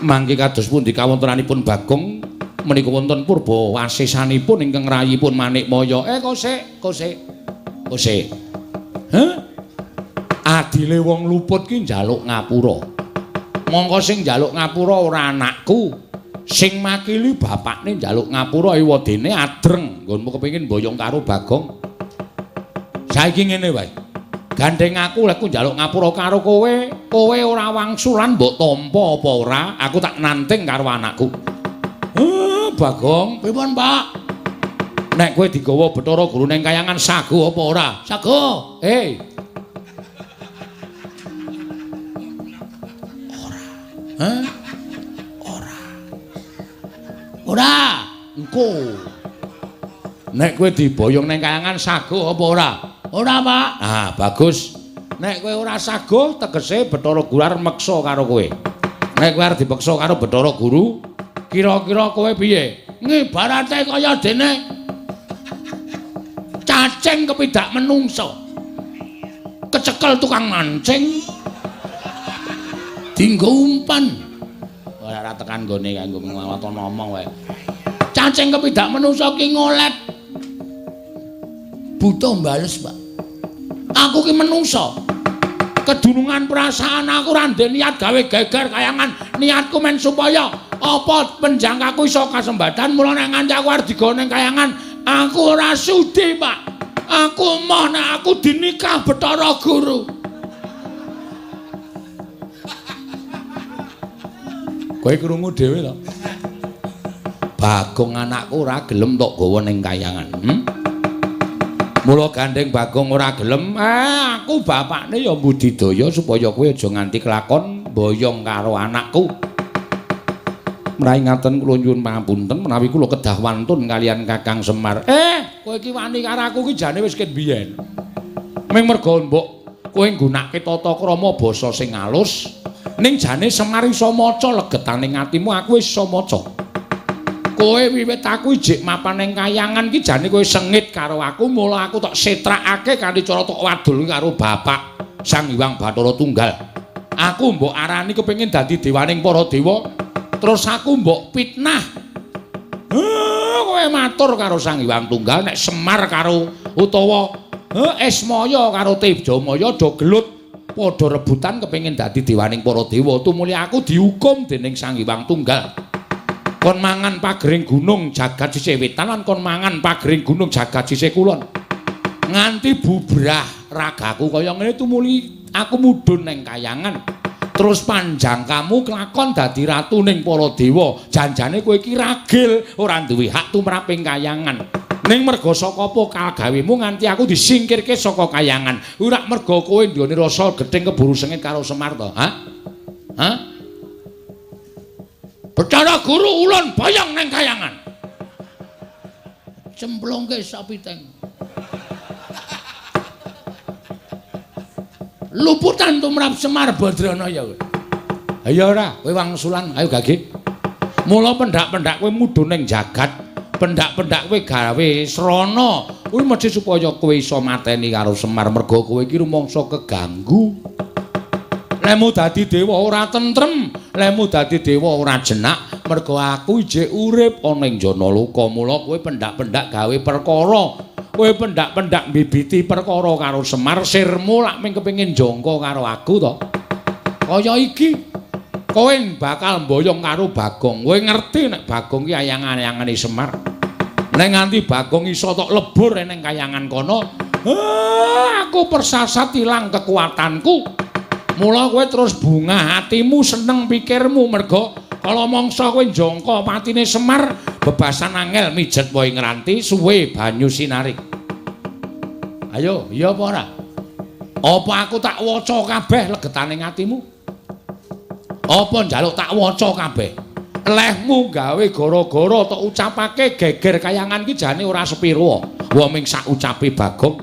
Mangke kados pundi kawontenanipun Bagong menika wonten purba wasesanipun ingkang rayipun Manikmaya. Kosek, kosek. Kosek. Heh? Adile wong luput ki njaluk ngapura. Mongko sing njaluk ngapura ora anakku. Sing makili bapakne njaluk ngapura ewadene adreng. Nggonmu kepengin boyong karo Bagong. Saiki ngene wae. Gandeng aku lek njaluk ngapura karo kowe, kowe ora wangsulan mbok tampa apa ora, aku tak nanting karo anakku. Bagong, pripun, Pak? Nek kowe digawa Bathara Guru ning kayangan sago apa ora? Sago. Ora. Hah? Ora. Ora. Engko. Nek kowe diboyong ning kayangan sago apa ora? Ora, Pak. Ah, bagus. Nek kowe ora sago tegese Bathara Guru arep meksa karo kowe. Nek kowe arep dipeksa karo Bathara Guru, kira-kira kowe piye? Ngibarate kaya dene cacing kepidak menungso. Kecekel tukang mancing. Dinggo umpan. Ora tekan nggone kanggo nglawaton ngomong wae. Cacing kepidak menungso ki ngolet. Buta mbales, Pak. Aku ki menungso. Kedunungan perasaan aku ora ndek niat gawe geger kayangan. Niatku men supaya apa penjangkaku iso kasembatan. Mula nek nganti aku arep digawa ning kayangan, aku ora sudi, Pak. Aku emoh nek aku dinikah Bathara Guru. Kowe krungu dhewe to? Bagong anakku ora gelem tok gawa ning kayangan. Mula gandeng Bagong ora gelem, aku bapakne ya mbudidaya supaya kowe aja nganti kelakon boyong karo anakku. Mraih ngaten kula nyuwun pangapunten menawi kula kedah wantun kalian Kakang Semar. Kowe iki wani karo aku iki jane wis ket biyen. Ming merga mbok kowe nggunakake tata krama basa sing alus, ning jane Semar iso maca legetane atimu, aku wis iso maca. Kowe wiwit aku ijik mapan ning kayangan ki jane kowe sengit karo aku, mula aku tok setrakake kanthi cara tok wadul karo bapak Sang Hyang Bathara Tunggal. Aku mbok arani kepengin dadi dewaning para dewa, terus aku mbok fitnah. Kowe matur karo Sang Hyang Tunggal nek Semar karo utawa Ismaya karo Tejamaya do gelut padha rebutan kepengin dadi dewaning para dewa. Tumuli aku dihukum dening Sang Hyang Tunggal. Kon mangan pagering gunung jagat sisih wetan lan kon mangan pagering gunung jagat sisih kulon. Nganti bubrah ragaku kaya ngene tumuli aku mudhun ning kayangan. Terus panjang kamu kelakon dadi ratu ning para dewa. Janjane kowe iki ragil, ora duwe hak tumrap ing kayangan. Ning merga saka apa kagawemu nganti aku disingkirke saka kayangan. Ora merga kowe nduweni rasa gething keburu sengit karo Semar to? Ha? Ha? Bathara Guru ulun boyong ning kayangan. Cemplungke sapiteng. Luputan tumrap Semar Badranaya kowe. Ayo ora, kowe wangsulan, ayo gage. Mula pendak-pendak kowe mudhun ning jagat, pendak-pendak kowe gawe srana. Kuwi mesti supaya kowe iso mateni karo Semar merga kowe iki rumangsa keganggu. Lemu dadi dewa ora tentrem, lemu dadi dewa ora jenak, merga aku ijik urip ana ing Janaloka. Mula kowe pendak-pendak gawe perkara. Kowe pendak-pendak mbibiti perkara karo Semar, sirmu lak mung kepengin jangka karo aku to. Kaya iki kowe bakal mboyong karo Bagong. Kowe ngerti nek Bagong ki ayang-ayangane Semar. Nek nganti Bagong iso tok lebur ning kayangan kono, aku persasat ilang kekuatanku. Mula kowe terus bungah hatimu, seneng pikirmu merga kala mangsa kowe njangka patine Semar, bebasan angel mijet wae ngranti suwe banyu sinarik. Ayo, iya apa ora? Apa aku tak waca kabeh legetane atimu? Apa njaluk tak waca kabeh? Lehmu gawe gara-gara tok ucapake geger kayangan ki jane ora sepiro. Wa ming sak ucape Bagong.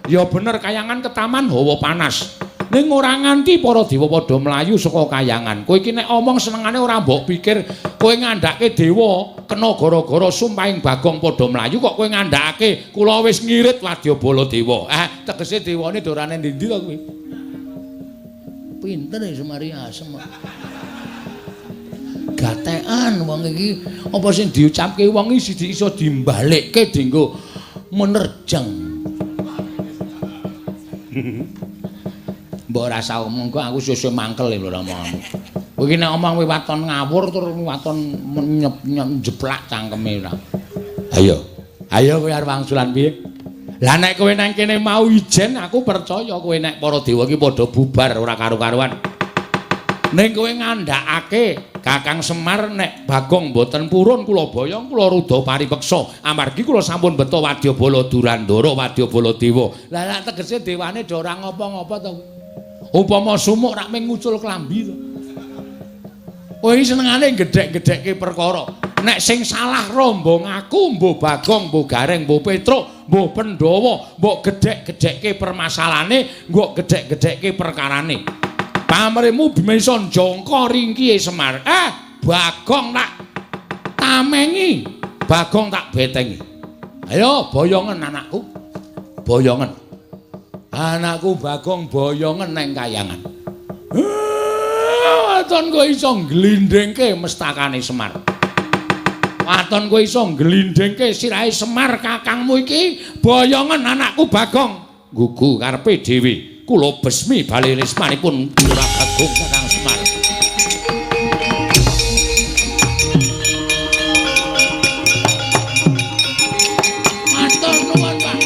Ya bener kayangan ketaman hawa panas. Ning ora nganti para dewa padha mlayu saka kayangan. Kowe iki nek omong senengane ora mbok pikir kowe ngandhake dewa kena gara-gara sumpahing Bagong padha mlayu kok kowe ngandhakake kula wis ngirit wadyabala dewa. Tegese dewane dorane ndi-ndi to kuwi? Pinter ya Semari asem. Gatekan wong iki apa sing diucapke wong iki iso dimbalekke dienggo menerjang. Mbok ora usah omong kok aku sesuk mangkel lho omonganmu. Kowe iki nek omong kowe waton ngawur terus waton njeplak cangkeme ora. Ayo. Ayo kowe arep wangsulan piye? Lah nek kowe nang kene mau ijen aku percaya kowe nek para dewa iki padha bubar ora karu-karuan. Ning kowe ngandhakake Kakang Semar nek Bagong mboten purun kula boyong kula rudha paripeksa amargi kula sampun beto wadyabala Durandara wadyabala dewa. Lah lak tegese dewane do ora ngopo-ngopo to. Upama sumuk rak mung ngucul klambi to. Kowe iki senengane gedhek-gedhekke perkara. Nek sing salah rombong aku, mbuh Bagong, mbuh Gareng, mbuh Petruk, mbuh Pandhawa, mbok gedhek-gedhekke permasalahane, mbok gedhek-gedhekke perkarane. Pamrihmu bisa njangka ringkihe Semar. Bagong tak tamengi, Bagong tak betengi. Ayo boyongen anakku. Boyongen. Anakku Bagong boyongen neng kayangan. Waton kowe iso ngglindhingke mestakane Semar. Waton kowe iso ngglindhingke sirahe Semar kakangmu iki, boyongen anakku Bagong. Gugu karepe dhewe. Kula besmi bali rismanipun Lurah Bagong Kakang Semar. Matur nuwun, Pak.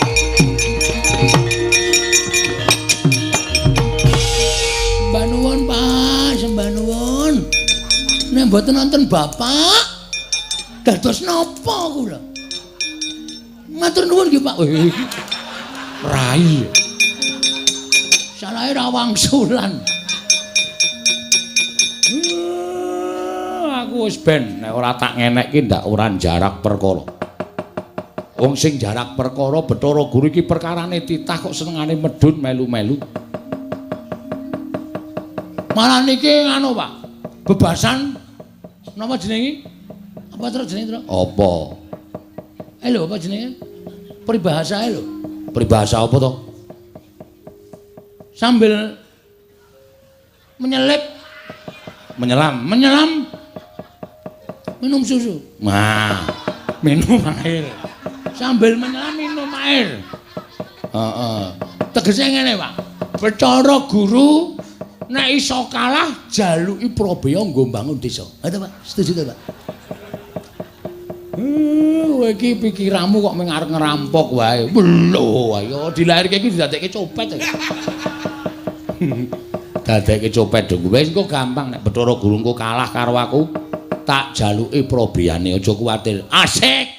Sembah nuwun, Pak, sembah nuwun. Nek mboten nonton Bapak, dados napa kula? Matur nuwun nggih, Pak. Rai. Salahe ra wangsulan. Aku wis ben nek ora tak ngenekke ndak ora jarak perkara. Wong sing jarak perkara Bathara Guru iki perkarane titah kok senengane medhun melu-melu. Malah niki nganu, Pak. Bebasan napa jenenge? Apa terus jenenge, Tru? Apa? Lho, apa jenenge? Peribahasa lho. Peribahasa apa to? Sambil menyelip, menyelam, menyelam minum susu. Nah, minum air. Sambil menyelam minum air. Heeh. Tegese ngene, Pak. Bathara Guru nek iso kalah jaluki prabeya nggo mbangun desa. Ha to, Pak? Setuju to, Pak? Kowe iki pikiranmu kok mung arep ngerampok wae. Lho, ayo dilairke iki didadekke copet. Dadekke copet dong. Wis engko gampang nek Bathara Guru engko kalah karo aku, tak jaluki prabeyane, aja kuwatir. Asik.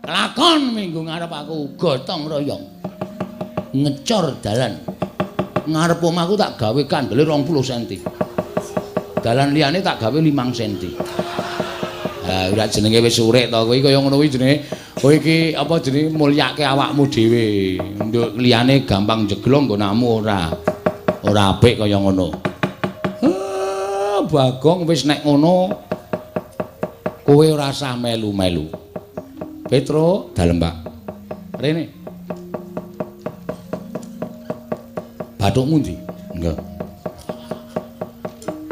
Lakon minggu ngarep aku gotong royong. Ngecor dalan. Ngarep omahku tak gawe kandele 20 cm. Dalan liyane tak gawe 5 cm. Ha ora jenenge wis urip to kowe kaya ngono kuwi jenenge. Kowe iki apa jenenge mulyake awakmu dhewe. Nduk liyane gampang jeglong nggonamu ora. Ora apik kaya ngono. Bagong wis nek ngono kowe ora usah melu-melu. Petro, dalem Pak. Rene. Bathukmu ndi? Nggih.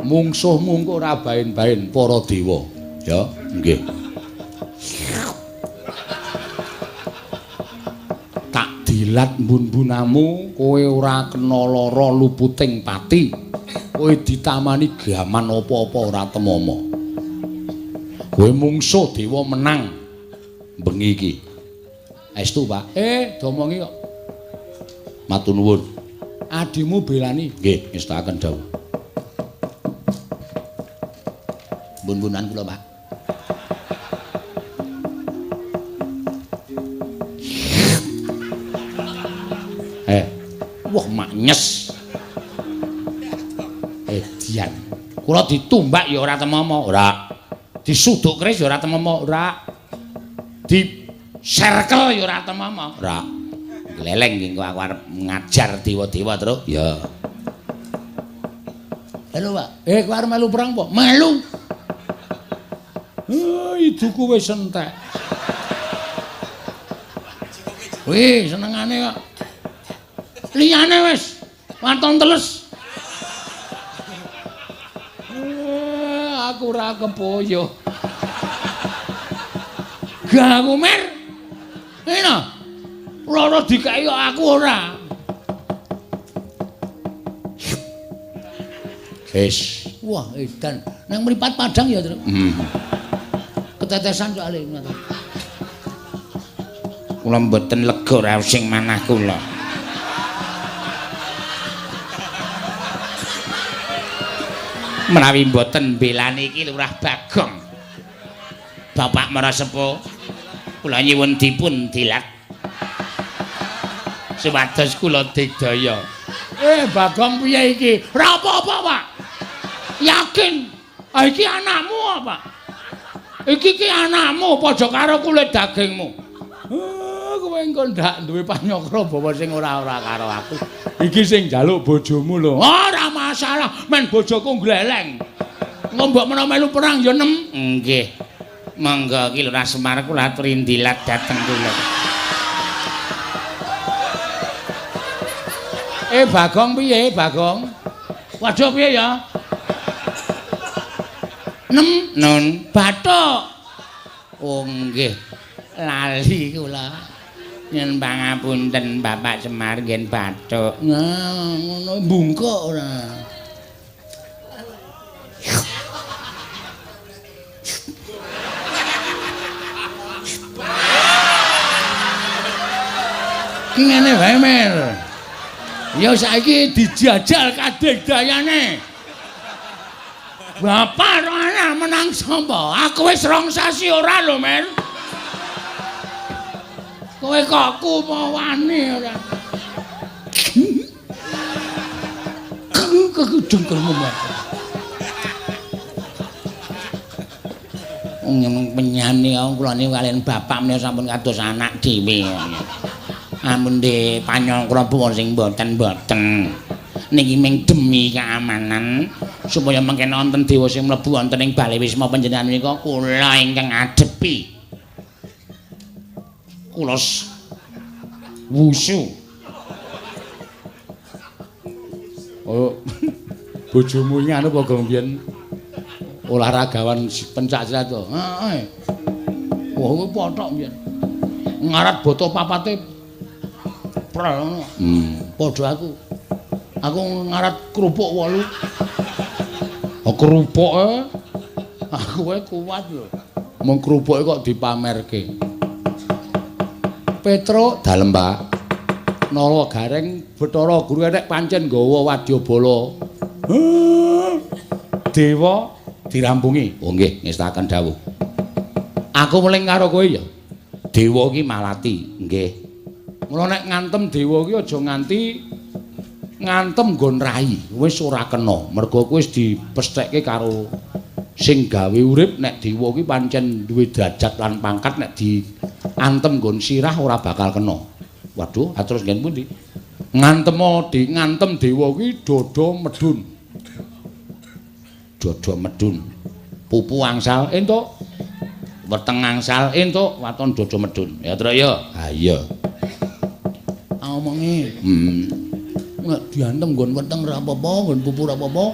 Mungsuhmu engko ora baen-baen para dewa. Ya, nggih. Tak dilat mbun-mbunamu, kowe ora kena lara luputing pati. Kowe ditamani gaman apa-apa ora temama. Kowe mungsuh dewa menang bengi iki. Estu, Pak. Domongi kok. Matur nuwun. Adimu belani. Nggih, ngestakaken dawuh. Mbun-mbunan kula, Pak. Wah maknyes. Dian. Kula ditumbak ya ora temama, ora. Disuduk keris ya ora temama, ora. Diserkel ya ora temama, ora. Gleleng iki aku arep ngajar dewa-dewa, Truk. Ya. Halo, Pak. Kowe arep melu perang apa? Melu. Iduku wis entek. Wih, senengane kok. Liyane wis waton teles. Aku ora kepoyo. Gak aku mer. Ngene. Loro dikeki kok aku ora. Wis. Wah, edan. Nang mripat padang ya, Truk. Ketetesan soalé ngono. Kula mboten lega raos sing manah kula. Menawi mboten mbelani iki Lurah Bagong. Bapak Marasepuh, kula nyuwun dipun dilat. Supados kula digdaya. Bagong piye iki? Ora apa-apa, Pak. Yakin. Ah iki anakmu apa? Iki ki anakmu padha karo kulit dagingmu. Kowe engko ndak duwe panyakra bawa sing ora-ora karo aku. Iki sing njaluk bojomu lho. Ora masalah, men bojoku gleleng. Engko mbok menawa melu perang ya nem. Nggih. Monggo ki Lurah Semar kula aturi ndilat dhateng kula. Bagong piye, Bagong? Waduh piye ya? Nem nun bathuk. Oh nggih. Lali kula. Nyuwun pangapunten Bapak Semar ngen bathuk. Nah, ngono bungkuk ora. Ki ngene wae, Mer. Ya saiki dijajal kadegdayane. Bapak ro anak menang sapa? Aku wis 2 sasi ora lho, Mer. Kowe kok kumawane ora. Kekudengkelmu Mer. Wong penyane kula niku kaliyan bapak menika sampun kados anak dhewe. Amun de panyangkra sing mboten-mboten. Niki ming demi keamanan supaya mengken wonten dewa sing mlebu wonten ing bale wisma panjenengan menika kula ingkang adepi. Kula wusu. Oh, bojomu iki anu apa gong biyen olahragawan pencak silat to? Heeh. Wah, kuwi pothok biyen. Ngarat boto papate prel ngono. Padha aku. Aku ngarat kerupuk 8. Oh, kerupuke aku wae kuat lho. Mung kerupuke kok dipamerke. Petruk dalem, Pak. Nala Gareng Bathara Guru nek pancen nggawa wadyabala. Dewa dirampungi. Oh nggih, ngestaken dawuh. Aku meling karo kowe ya. Dewa ki malati, nggih. Mula nek ngantem dewa ki aja nganti ngantem nggon rai, wis ora kena. Mergo kowe wis dipesthekke karo sing gawe urip nek dewa ki pancen duwe derajat lan pangkat nek diantem nggon sirah ora bakal kena. Waduh, terus nggen pundi? Ngantem dewa ki dada medhun. Dada medhun. Pupu angsal entuk. Weteng angsal entuk, waton dada medhun. Ya, Truk ya. Ha iya. Omongi. Nek diantem nggon weteng ora apa-apa, nggon pupu ora apa-apa,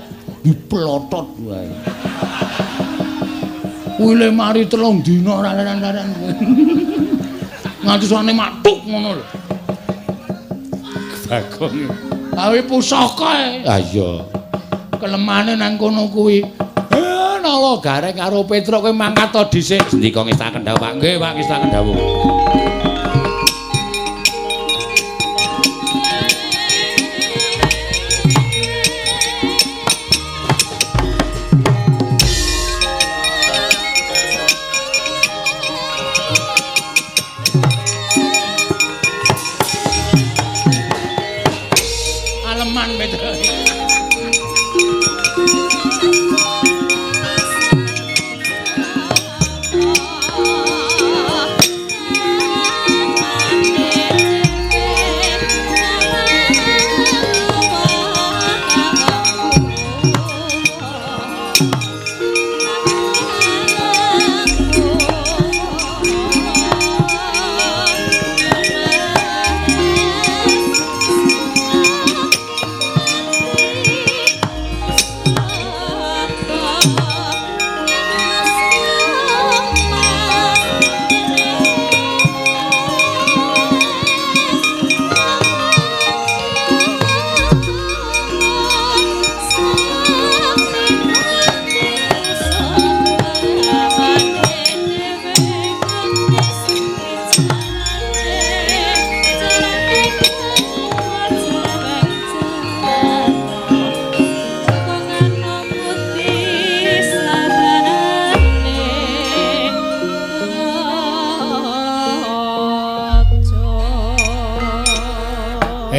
diplotot wae. Kuwi le mari 3 dina ora leren-leren. Nganti suwane matuk ngono lho. Bagong. Awe pusaka e. Ha iya. Kelemane nang kono kuwi. Nala Gareng karo Petruk kowe mangkat to dhisik. Sendika ngestaken dawuh, Pak. Nggih, Pak, ngestaken dawuh. Aleman Petruk.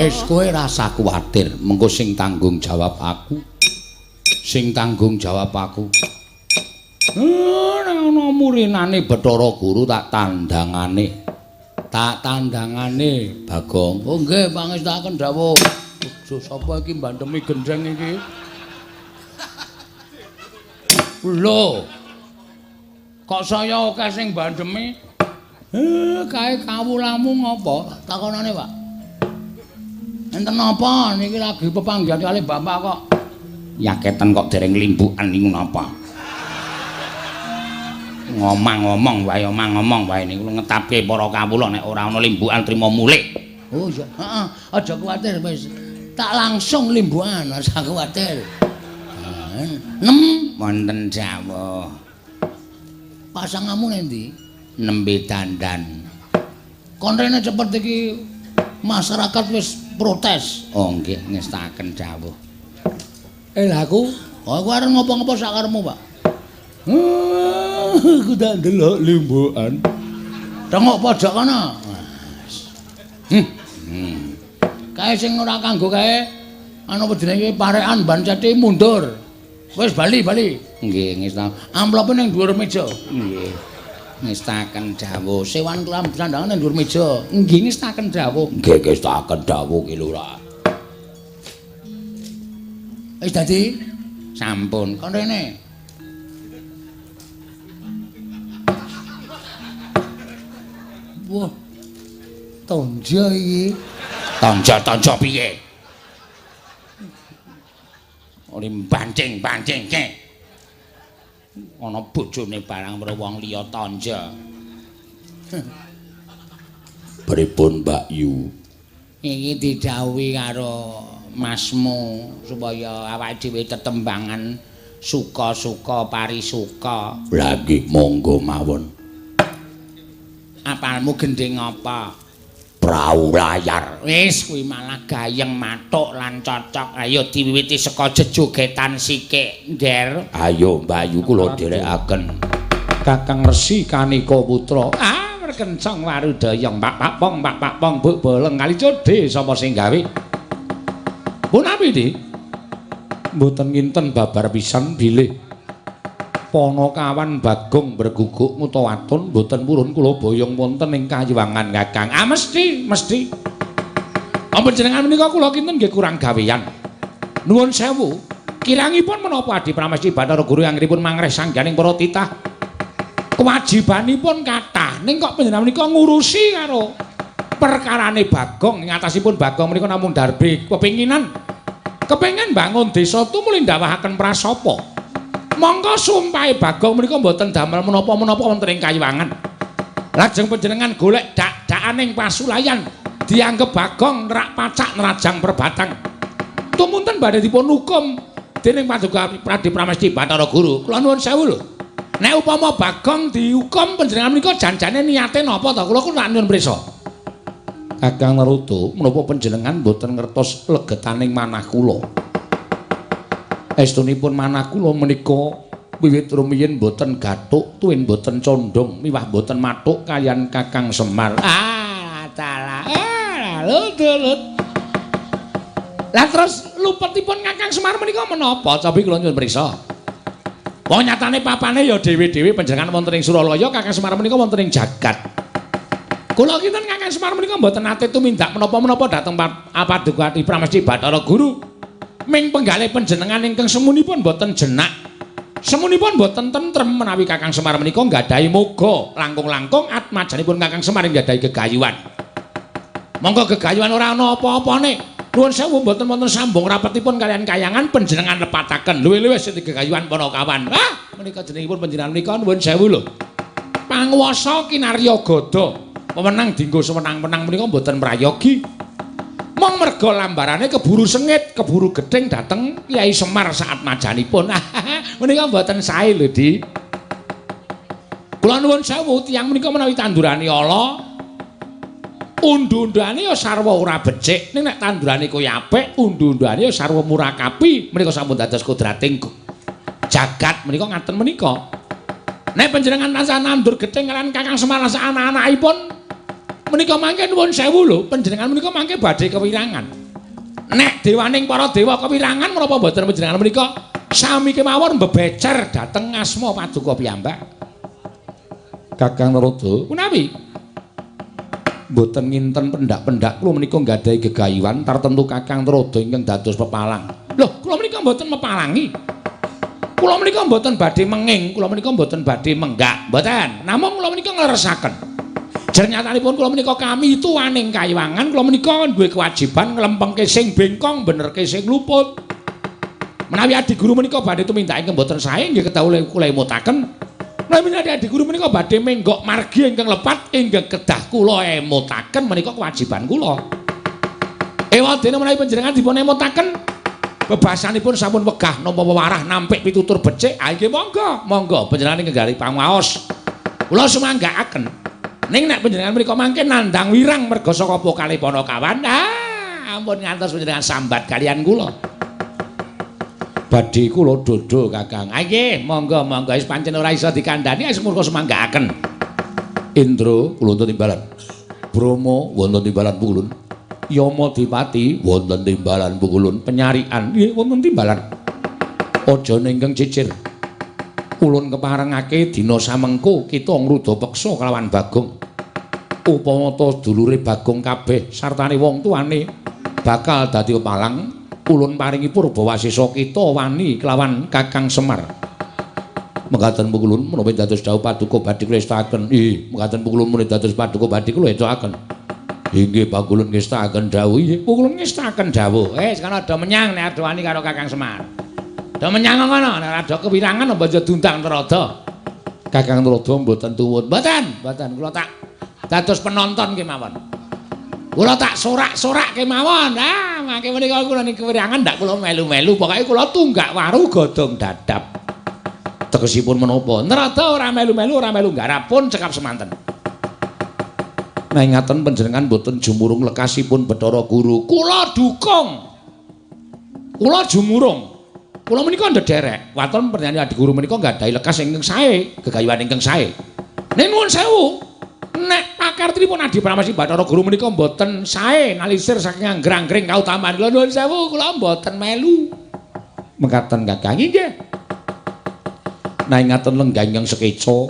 Wis kowe rasa kuwatir, mengko sing tanggung jawab aku. Sing tanggung jawab aku. Nek ana murinane Bathara Guru tak tandangane. Tak tandangane, Bagong. Oh nggih, pangestaken dawuh. Aja sapa iki mbandemi gendheng iki? Lho. Kok saya akeh sing mbandemi? Kae kawulamu ngopo? Takonane, Pak. Enten napa niki lagi pepanggihan kali bapak kok. Yaketen kok dereng limbukan niku napa? Ngomong-ngomong wae, omong-ngomong wae niku ngetapke para kawula nek ora ana limbukan trima mulih. Oh iya, heeh, aja kuwatir wis. Tak langsung limbukan, aja kuwatir. Nem wonten dawuh. Pasanganmu endi? Nembe dandan. Kon rene cepet iki masyarakat wis protes. Oh nggih, ngestaken dawuh. Lah aku, aku arep ngopo-ngopo sakarepmu, Pak. Aku tak ndelok limbukan. Tengok pojok kono. Kae sing ora kanggo kae anu jenenge parekan ban ceti mundur. Wis bali, bali. Nggih, ngestaken. Amplope ning dhuwur meja. Nggih. Ngestaken dawuh. Sewan kelam sandangan ning dhuwur meja. Nggih, ngestaken dawuh. Nggih, ngestaken dawuh ki Lurah. Wis dadi? Sampun. Kon rene. Wah. Tonjo iki. Tonjo-tonjo piye? Ora bancing-bancingke. Ana bojone barang karo wong liya tonjo. Pripun Mbak Yu? Iki didhawuhi karo masmu supaya awake dhewe tetembangan suka-suka parisuka. Lah nggih monggo mawon. Apalmu gendhing apa? Prau layar. Wis kuwi malah gayeng mathuk lan cocok. Ayo diwiwiti saka jejogetan sikik, Nger. Ayo Mbak Yu kula dherekaken. Kakang Resi Kanika Putra. Ah, merkencong warudaya Mbak Pak Pong, Mbak Pak Pong buk boleng kali codhe sapa sing gawe? Punapi, Dik? Mboten nginten babar pisan bilih Panakawan Bagong berguguk ngutawatun mboten purun kula boyong wonten ing kayiwangan Kakang. Ah mesti, mesti. Ampun jenengan menika kula kinten nggih kurang gawean. Nuwun sewu. Kirangipun menapa Adi Pramesti Bathara Guru anggenipun mangreh sangganing para titah. Kewajibanipun kathah ning kok panjenengan menika ngurusi karo perkarane Bagong. Ing atasipun Bagong menika namung darbe kepinginan. Kepengin bangun desa tumuli ndawahaken prasapa. Mongko sumpahe Bagong menika mboten damel menapa-menapa wonten ing kayiwangan. Lajeng panjenengan golek dak-dakaning pasulayan dianggep Bagong nerak pacak nerajang perbatang. Tumunten badhe dipun hukum dening Paduka Pradi Pramesti Bathara Guru. Kula nuwun sewu lho. Nek upama Bagong dihukum panjenengan menika janjane niate napa to? Kula kula nyuwun prisa. Kakang Narada, menapa panjenengan mboten ngertos legetaning manah kula? Estunipun manah kula menika wiwit rumiyin mboten gathuk, tuwin mboten condong, miwah mboten mathuk kaliyan Kakang Semar. Ah, dalah. Ah, lut. Lah terus lupetipun Kakang Semar menika menapa? Cobi kula nyuwun prisa. Wong nyatane papane ya dhewe-dhewe panjenengan wonten ing Suralaya, Kakang Semar menika wonten ing jagat. Kula kinten Kakang Semar menika mboten nate tumindak menapa-menapa dhateng Paduka Pramesti Bathara Guru. Ming penggalih panjenengan ingkang semunipun mboten jenak. Semunipun mboten tentrem menawi Kakang Semar menika nggadahi moga langkung-langkung atmajanipun Kakang Semar nggadahi gegayuhan. Monggo gegayuhan ora ana apa-apane. Nuwun sewu mboten wonten sambung rapetipun kaliyan kayangan panjenengan lepataken. Luwih-luwih sing gegayuhan Panakawan. Ah, menika jenengipun panjenengan menika nuwun sewu lho. Panguwasa kinarya gada. Wewenang dinggo sewenang-wenang menika mboten prayogi. Mong merga lambarane keburu sengit, keburu gething dhateng Kyai Semar saat majanipun. Menika mboten sae lho, Di. Kula nuwun sewu tiyang menika menawi tandurane ala, undu-unduane ya sarwa ora becik. Ning nek tandurane kuwi apik, undu-unduane ya sarwa murakapi. Menika sampun dados kodrating jagat menika ngaten menika. Nek panjenengan tansah nandur gething lan Kakang Semar lan anak-anakipun menika mangke nuwun sewu lho, panjenengan menika mangke badhe kewirangan. Nek dewaning para dewa kewirangan menapa mboten panjenengan menika sami kemawon mbebecer dhateng asma paduka piyambak. Kakang Narada, punawi mboten nginten pendak-pendak kula menika nggadahi gegayuhan tartemtu Kakang Narada ingkang dados pepalang. Lho, kula menika mboten mepalangi. Kula menika mboten badhe menging, kula menika mboten badhe menggak, mboten. Namung kula menika ngleresaken. Jernyatanipun kula menika kami tuwaning kayiwangan, kula menika duwe kewajiban nglempengke sing bengkong, benerke sing luput. Menawi adi guru menika badhe tumindak ingkang mboten sae nggih kedah kula emutaken. Menawi adi guru menika badhe menggok margi ingkang lepat ingkang kedah kula emutaken menika kewajiban kula. Ewadene menawi panjenengan dipun emutaken bebasanipun sampun wegah nampa wewarah nampik pitutur becik, ah nggih monggo, monggo panjenengan ingkang gari pangaos. Kula sumanggaaken. Ning nek panjenengan mriku mangke nandhang wirang merga saka pokale Panakawan, ah ampun ngantos panjenengan sambat kaliyan kula. Badhe kula dodho Kakang. Ah nggih, monggo monggo wis pancen ora iso dikandhani wis murka sumanggaaken. Indra kula wonten timbalan. Brahma wonten timbalan pukulun. Yama Dipati wonten timbalan pukulun. Penyarikan nggih wonten timbalan. Aja ingkang cicir. Ulun keparengake dina samengko kita ngruda peksa kelawan Bagong. Upama ta dulure Bagong kabeh sartane wong tuane bakal dadi pepalang, Ulun paringi purbawasesa kita wani kelawan Kakang Semar. Mekaten pukulun menawi dados dawuh paduka badhe kula estakaken. Ih, mekaten pukulun menawi dados paduka badhe kula estakaken. Inggih pakulun ngestakaken dawuh. Inggih pukulun ngestakaken dawuh. Wis kono do menyang nek ado wani karo Kakang Semar. Do menyang ngono nek ado kewirangan aja diundang Narada. Kakang Narada mboten tuwun. Mboten, mboten kula tak dados penonton kemawon. Kula tak sorak-sorak kemawon. Ah, mangke menika kula ning kewirangan ndak kula melu-melu, pokoke kula tunggak waru godhong dadap. Tegesipun menapa? Narada ora melu-melu, ora melu nggarap pun cekap semanten. Nah, ngaten panjenengan mboten jumurung lekasipun Bathara Guru. Kula dukung. Kula jumurung. Kula menika ndederek. Waton panjenengan Adi Guru menika nggadahi lekas ingkang sae, gegayuhan ingkang sae. Ning nuwun sewu. Nek pakartinipun Adi Pramesti Bathara Guru menika mboten sae nalisir saking anggrang-anggring kautaman. Kula nuwun sewu, kula mboten melu. Mekaten Kakang inggih. Nah, ngaten lenggah ingkang sekeca,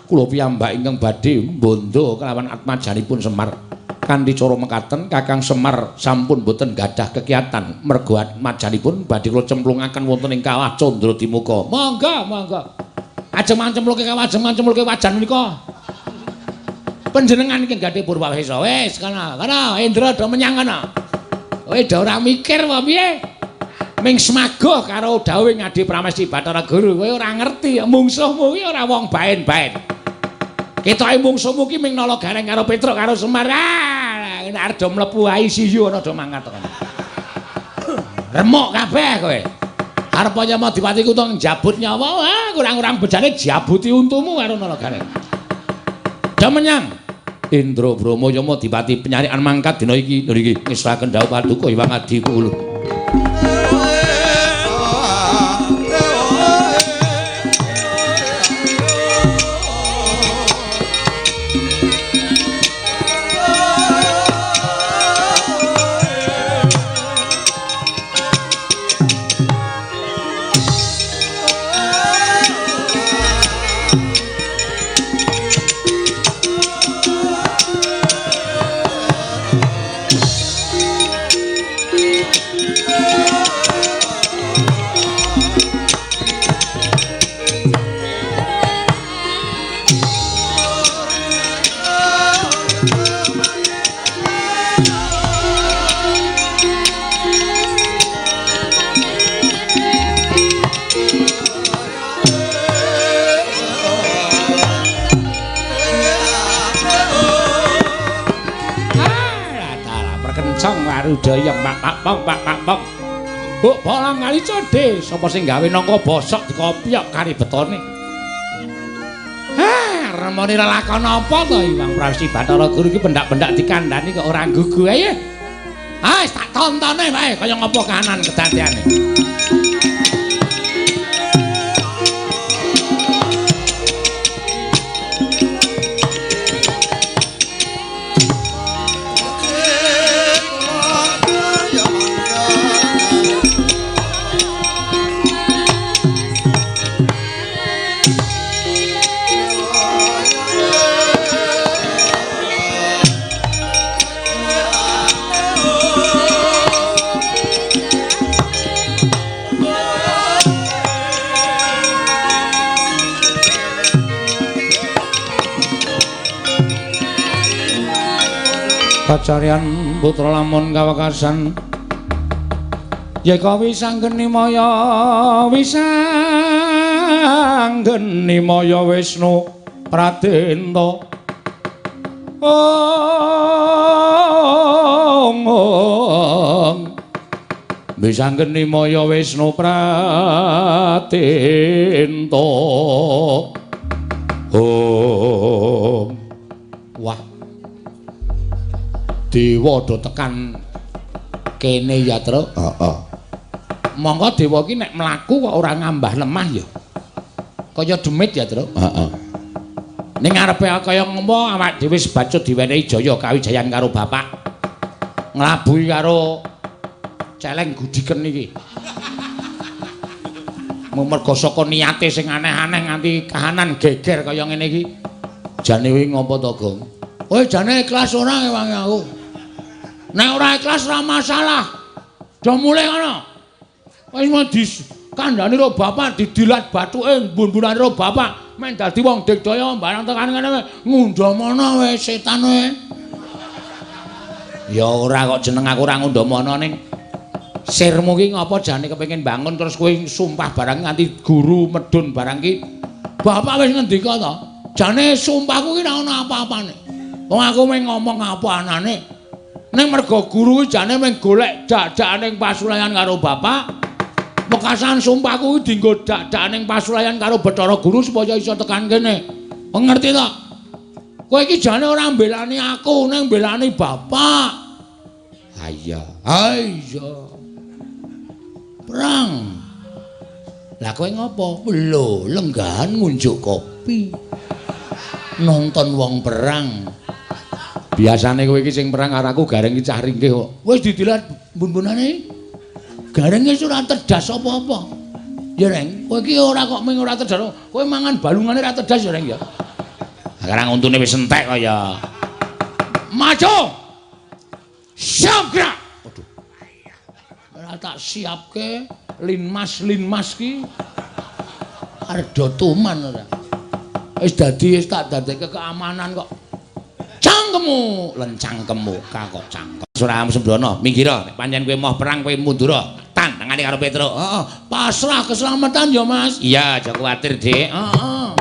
kula piyambak ingkang badhe mbondo kelawan atmajanipun Semar. Kanthi cara mekaten Kakang Semar sampun mboten gadah kekiatan mergo atmajanipun badhe kula cemplungaken wonten ing kawah Candra Dimuka. Monggo, monggo. Ajeng mancemplungke kawah, ajeng mancemplungke wajan menika. Panjenengan iki gadhe purwawesa. Wis kono, kono Indra do menyang kono. Kowe do ora mikir apa piye? Ming semagoh karo dawuhe Adi Pramesti Bathara Guru, kowe ora ngerti mungsuhmu kuwi ora wong baen-baen. Ketoke mungsuhmu ki ming Nala Gareng karo Petruk karo Semar. Ah, nek arep do mlebu ICU ana do mangkat kono. Remuk kabeh kowe. Arep nyama dipati kutha njabut nyawa, ah kurang-kurang bejane jabuti untumu karo Nala Gareng. Do menyang Indra Brama Yama dipati penyarikan mangkat dina iki. Lho iki ngesaken dawuh paduka Hyang Adi kula. Warudaya pak pak pak pak pak. Buk bolang kali codhe, sapa sing gawe nangka bosok dikopyok kari betone. Ha, remone lelakon apa to Hyang Pramesti Bathara Guru iki pendak-pendak dikandhani kok ora gugu ae. Ah, wis tak tontone wae kaya ngapa kahanan kedadeane. Kacarian putra lamun kawekasan yeka wisanggeni maya wisanggeni maya Wisnu Pradenta ong ong wisanggeni maya Wisnu Pradenta ong. Wah, dewa do tekan kene ya, Truk. Heeh. Monggo dewa iki nek mlaku kok ora ngambah lemah ya. Kaya demit ya, Truk. Heeh. Ning ngarepe kaya ngopo awak dhewe sebacut diwenehi jaya kawijayan karo bapak. Nglabuhi karo celeng gudiken iki. Mergo saka niate sing aneh-aneh nganti kahanan geger kaya ngene iki. Jane kuwi ngopo to, Gong? Kowe jane ikhlas ora ngewangi aku? Nek ora ikhlas ora masalah. Do mulih kono. Wis mau dikandhani karo bapak didilat bathuke mbun-mbunane karo bapak men dadi wong digdaya barang tekan ngene ngundhamana wis setan kowe. Ya ora kok jeneng aku ora ngundhamana ning sirmu ki ngapa jane kepengin bangun terus kowe sumpah barang nganti guru medun barang ki. Bapak wis ngendika to. Jane sumpahku ki ora ono apa-apane. Wong aku mung ngomong apa anane. Ning mergo guru kuwi jane mung golek dak-dakane ing pasulayan karo bapak. Wekasan sumpahku kuwi dienggo dak-dakane ing pasulayan karo Bathara Guru supaya iso tekan kene. Ngerti to? Kowe iki jane ora mbelani aku, ning mbelani bapak. Ha iya. Ha iya. Perang. Lah kowe ngopo? Lho, lenggahan ngunjuk kopi. Nonton wong perang. Biasane kowe iki sing perang karo aku gareng iki cah ringkih kok. Wis didilat bun-bunane. Gareng wis ora terdas apa-apa. Ya, Reng, kowe iki ora kok mung ora terdas. Kowe mangan balungane ora terdas ya, Reng ya. Sekarang untune wis entek kok ya. Maju. Siap gerak. Waduh. Ora tak siapke linmas-linmas ki. Arep do tuman ora. Wis dadi wis tak dadekke keamanan kok. Cangkemmu, lencangkemmu, kok cangkem. Surah Sembrono, minggir nek pancen kowe moh perang kowe mundur. Tan tangane karo Petruk. Heeh, pasrah keselamatan ya, Mas. Iya, aja kuwatir, Dik. Heeh.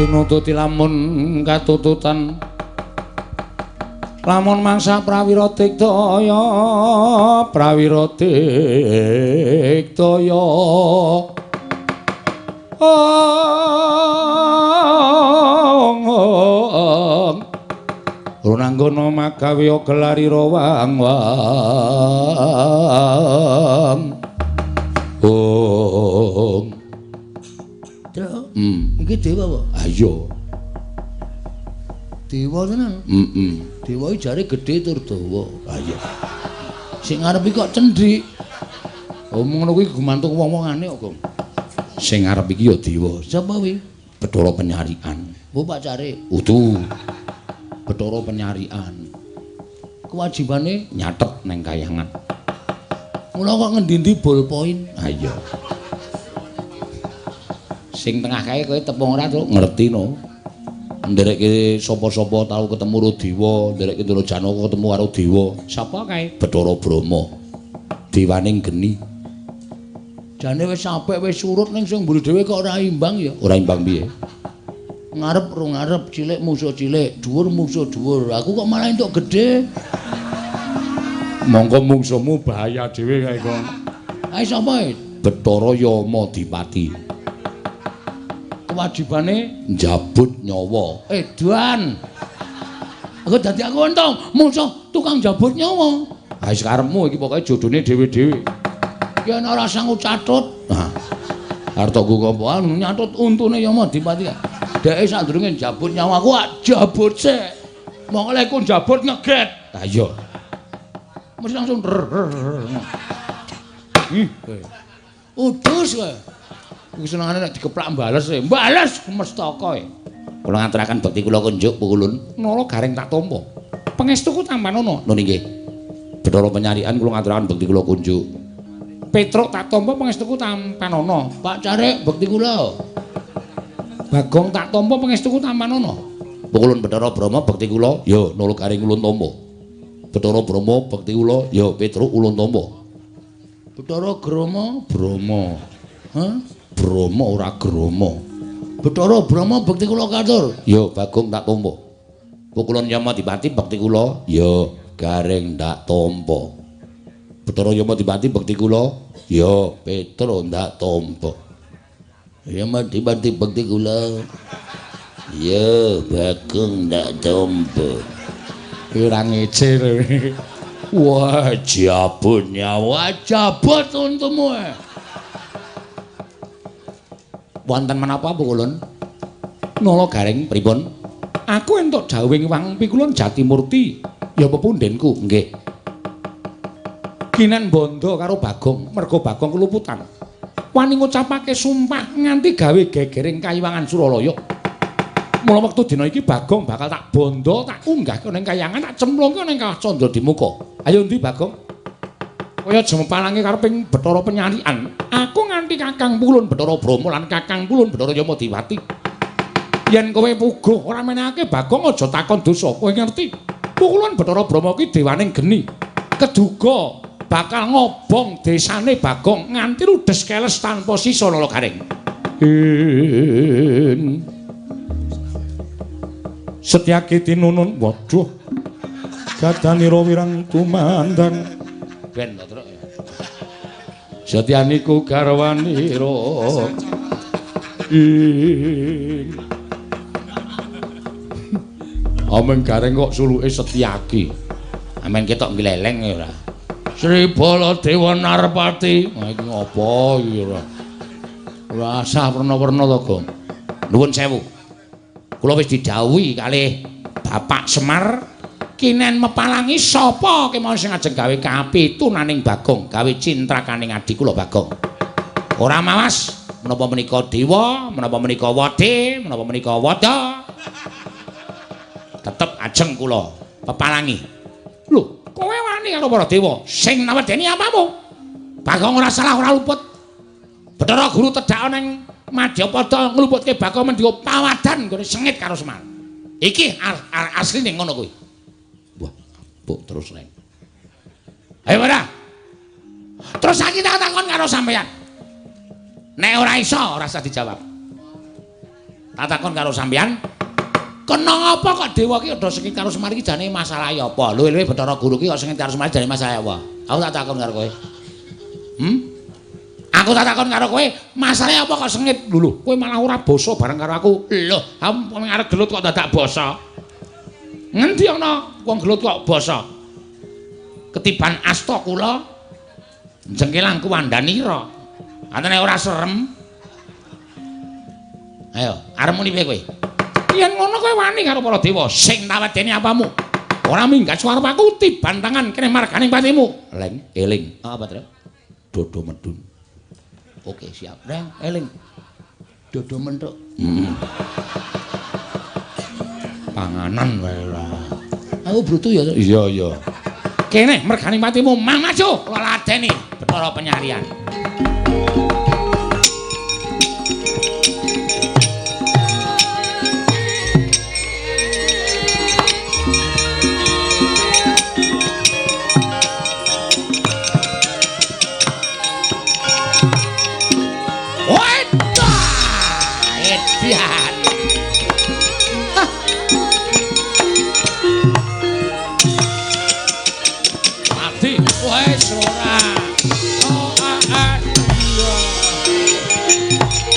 Tinututi lamun katututan lamun mangsa prawira digdaya prawira digdaya ong runanggono magawe gelarira wang wang ong. Truk. Iki dewa apa? Ayo. Dewa tenan. Heeh. Dewa iki jare gedhe tur dawa. Ha iya. Sing ngarep iki kok cendhik. Oh ngono kuwi gumantung wong-wongane kok, Gong. Sing ngarep iki ya dewa. Sapa kuwi? Bathara Penyarikan. Oh, pacare. Udu. Bathara Penyarikan. Kewajibane nyatet neng kayangan. Mula kok ngendi-endi ballpoint. Ha iya. Sing tengah kae kowe tepung ora, Truk? Ngerti no. Nderekke sapa-sapa tau ketemu karo dewa, nderekke Ndara Janaka ketemu karo dewa. Sapa kae? Bathara Brahma. Dewaning geni. Jane wis apik wis surut ning sing mburi dhewe kok ora imbang ya. Ora imbang piye? Ngarep ro ngarep, cilik musuh cilik, dhuwur musuh dhuwur. Aku kok malah entuk gedhe. Monggo mungsuhmu bahaya dhewe kae kok. Ae sapa e? Bathara Yamadipati. Kewajibane njabut nyawa. Edan. Aku dadi aku entung musuh tukang jabut nyawa. Ha wis karepmu iki pokoke jodone dhewe-dhewe. Ki ana ora sanggup catut. Ha. Arep tok nggo apa? Nyatut untune Yamadipati. Dheke sadurunge njabut nyawa aku jabut sik. Mongko lek ku njabut ngeget. Ha iya. Mesti langsung ih kowe. Udus kowe. Iku senengane nek dikeplak bales e. Bales mestaka e. Kula ngaturaken bekti kula kunjuk pukulun. Nala gareng tak tampa. Pangestuku tampanono. Nun inggih. Bathara Penyarikan kula ngaturaken bekti kula kunjuk. Petruk tak tampa pangestuku tampanono. Pak Carik bekti kula. Bagong tak tampa pangestuku tampanono. Pukulun Bathara Brahma bekti kula. Ya Nala gareng ulun tampa. Bathara Brahma bekti kula. Ya Petruk ulun tampa. Bathara Grama Brahma. Hah? Brahma ora Grama. Bathara Brahma bekti kula katur. Ya Bagong tak tampa. Pukulun Yamadipati bekti kula. Ya Gareng ndak tampa. Bathara Yamadipati bekti kula. Ya Petruk ndak tampa. Yamadipati bekti kula. Ya Bagong ndak tampa. Ora ngece lho. Wah, jabut nyawa, jabut untumu. Wonten menapa pukulun? Nala Gareng pripun? Aku entuk dawuhing Wang Pikulun Jatimurti, ya pepundhenku. Nggih. Kinen bondo karo Bagong, mergo Bagong keluputan. Wani ngucapake sumpah nganti gawe gegering kayiwangan Suralaya. Mula wektu dina iki Bagong bakal tak bondo, tak unggahke ning kayangan, tak cemplungke ning Kawah Candra Dimuka. Ayo ndi Bagong? Kaya jemepalange kareping Bathara Penyarian. Aku nganti Kakang Pulun Bathara Brahma lan Kakang Pulun Bathara Yamadiwati. Yen kowe puguh ora menehake Bagong aja takon dosa. Kowe ngerti? Pulun Bathara Brahma ki dewaning geni. Keduga bakal ngobong desane Bagong nganti ludes keles tanpa sisa lala garing. Setyaki tinunun, waduh. Gadanira wirang tumandang. Ben to, Truk. Setyaniku garwanira. Ameng gareng kok suluke Setyaki. Amen ketok gleleng ya ora. Sri Baladewa Narpati. Wah iki ngopo iki ora? Ora asah werna-werna to, Gong. Nuwun sewu. Kula wis didhawuhi kalih Bapak Semar kinen mepalangi sapa kemawon sing ajeng gawe kapitunaning Bagong, gawe cintrakaning adi kula Bagong. Ora mawas menapa menika dewa, menapa menika wade, menapa menika wada. Tetep ajeng kula pepalangi. Lho, kowe wani karo para dewa sing nawedeni apamu? Bagong ora salah ora luput. Bathara Guru tedhak ning Madyapada ngluputke Bagong mendika pawadan nggone sengit karo Semar. Iki asline ngono kuwi. Wah, mbok terus reng. Ayo ora. Terus saiki tak takon karo sampeyan. Nek ora iso ora usah dijawab. Tak takon karo sampeyan, kena ngapa kok dewa ki padha sengit karo Semar iki jane masalahe apa? Luwe-luwe Bathara Guru ki kok sengit karo Semar jane masalahe apa? Aku tak takon karo kowe. Aku tak takon karo kowe, masalahe apa kok sengit? Lho, kowe malah ora basa bareng karo aku. Lho, aku arep gelut kok dadak basa. Ngendi ana wong gelut kok basa? Ketiban asta kula jengkelang kuwandanira. Antene ora serem. Ayo, arep muni piye kowe? Yen ngono kowe wani karo para dewa sing tawedeni apamu? Ora minggat suara aku tiban tangan kene marganing patimu. Leng, eling. Apa, Tru? Dodo medun. Oke, siap. Reng, eling. Dodo menthuk. Panganan wae ora. Aku brutu ya. Iya, iya. Kene merganing patimu mang maju kula ladeni Bathara Penyarian. Mati wis ora.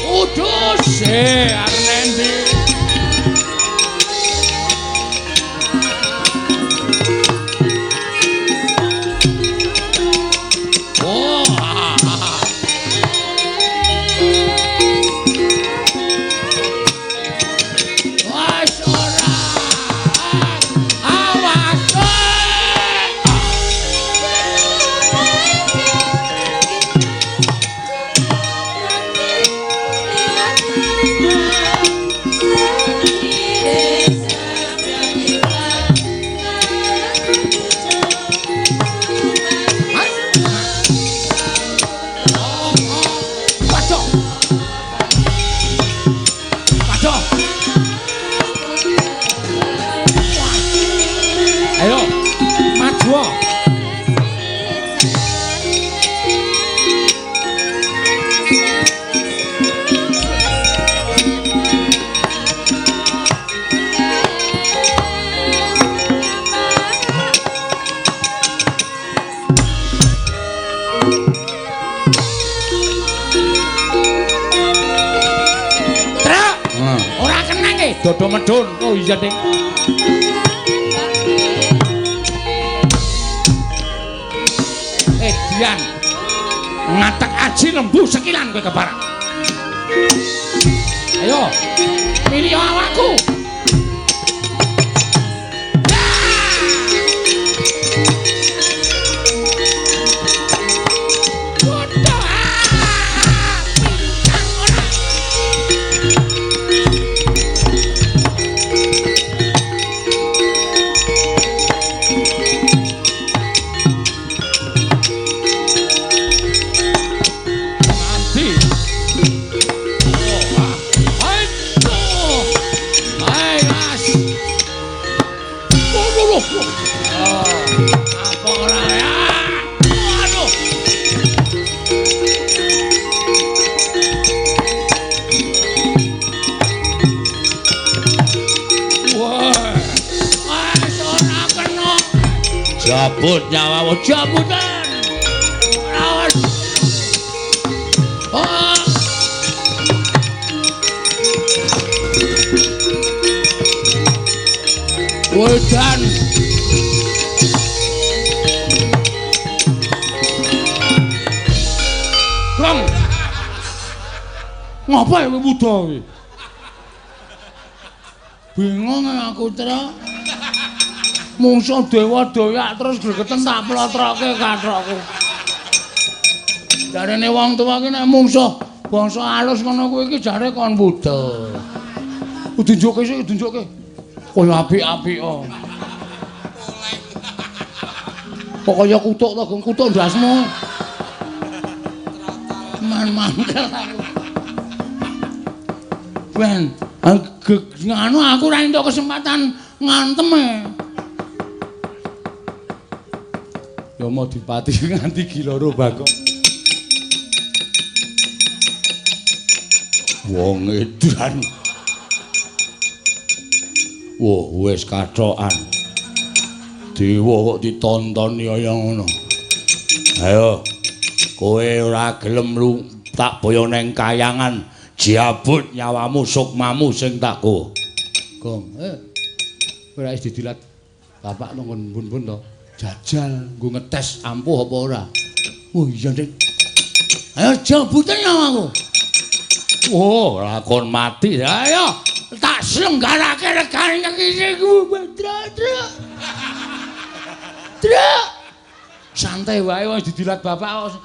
Udus arep ndi? Oh. Wis ora. Awas. Waduh. Waduh. Ayo, maju. Truk. Ora kenang e, dodo medun. Oh iya, Ding. Edian. Ngatek aji lembu sekilan kowe keparak. Ayo, pilih awakku. Jabut nyawamu, jabutan. Awas. Oh. Wedan. Kong. Ngapa ya wuda kuwi? Bingung aku, Tra. Mungsuh dewa doyak terus gregeten tak plotroke kathokku. Jarene wong tuwa ki nek mungsuh bangsa alus ngono kuwi iki jare kon wuda. Tunjukke sik, tunjukke. Kaya apik-apik kok. Kok kaya kutuk to, Gong, kutuk ndasmu. Man mangkel aku. Ben, nganu aku ora entuk kesempatan ngantem e. Yama Dipati nganti giloro Bagong. Wong edan. Wah, wis kathokan. Dewa kok ditontoni kaya ngono. Ayo, kowe ora gelem lu tak boyo neng kayangan, jabut nyawamu sukmamu sing tak go. Gong, ora wis didilat bapak nang bun-bun to. Jajal nggo ngetes ampuh apa ora. Oh iya, Dik. Ayo jabuten nyawaku. Oh, lakon mati. Ayo, tak slenggarake regane iki ku Badra. Tra. Santai wae wis didilat bapak.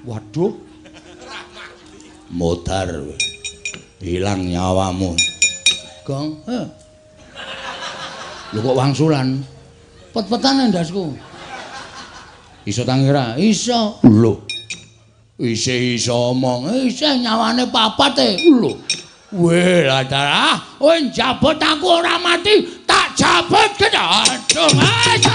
Waduh. Modar. Hilang nyawamu. Gong, Lho kok wangsulan? Pet-petan ndasku. Iso tangi ra? Iso. Lho. Isih iso omong. Isih nyawane papat e. Lho. Weh, lah darah. Kowe njabut aku ora mati, tak jabut aduh. Ayo.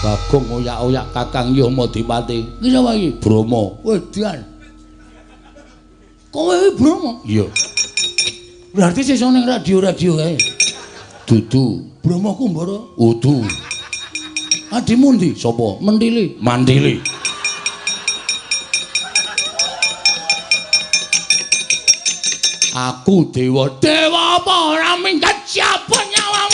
Bagong oyak-oyak Kakang Yama Dipati. Iki sapa iki? Brahma. Wedan. Kowe iki Brahma? Iya. Berarti sesuk ning radio-radio kae. Dudu. Brahma Kumbara? Udu. Adimu ndi? Sapa? Mentili. Mantili. Aku dewa. Dewa apa ora minggat siapa nyawamu?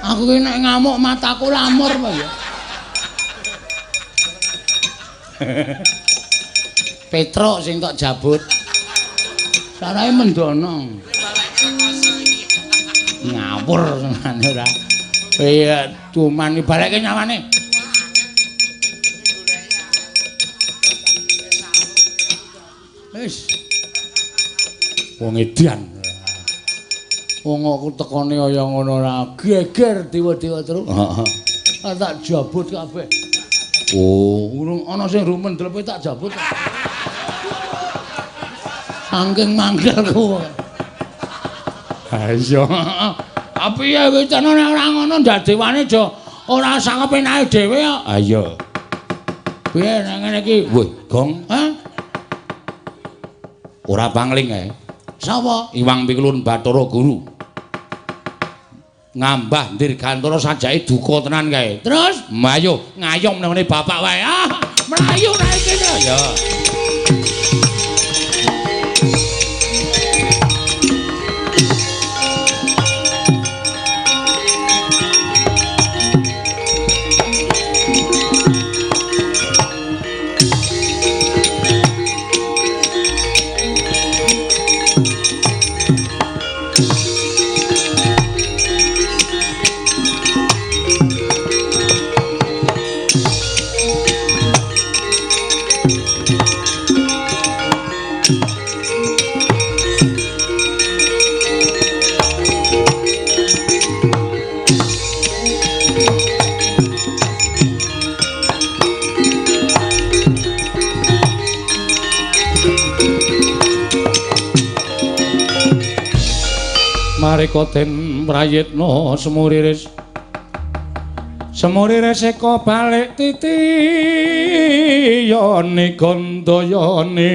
Aku ki nek ngamuk mataku lamur apa ya. Petruk sing tok jabut. Sarahe mendono. Ngawur tenan ora. Iya, cuman balekke nyawane. Wis. Wong edan. Wong aku tekone kaya ngono ora geger dewa-dewa terus. Heeh. Tak jabut kabeh. Oh, urung ana sing rumen dlepe tak jabut. Saking mangkelku. Ha iya. Tapi ya wis nek ora ngono ndak dewane aja ora sakepenake dhewe kok. Ha iya. Piye nek ngene iki? Wih, Gong. Hah? Ora pangling ae. Sapa? Iwang Pikulun Bathara Guru. Ngambah Dirgantara sajake duka tenan kae. Terus mayo ngayom nang ngene bapak wae. Ah, mlayu nae kene. Ya. Marika den prayitna semuriris semuriris eka balik titiyane gandayane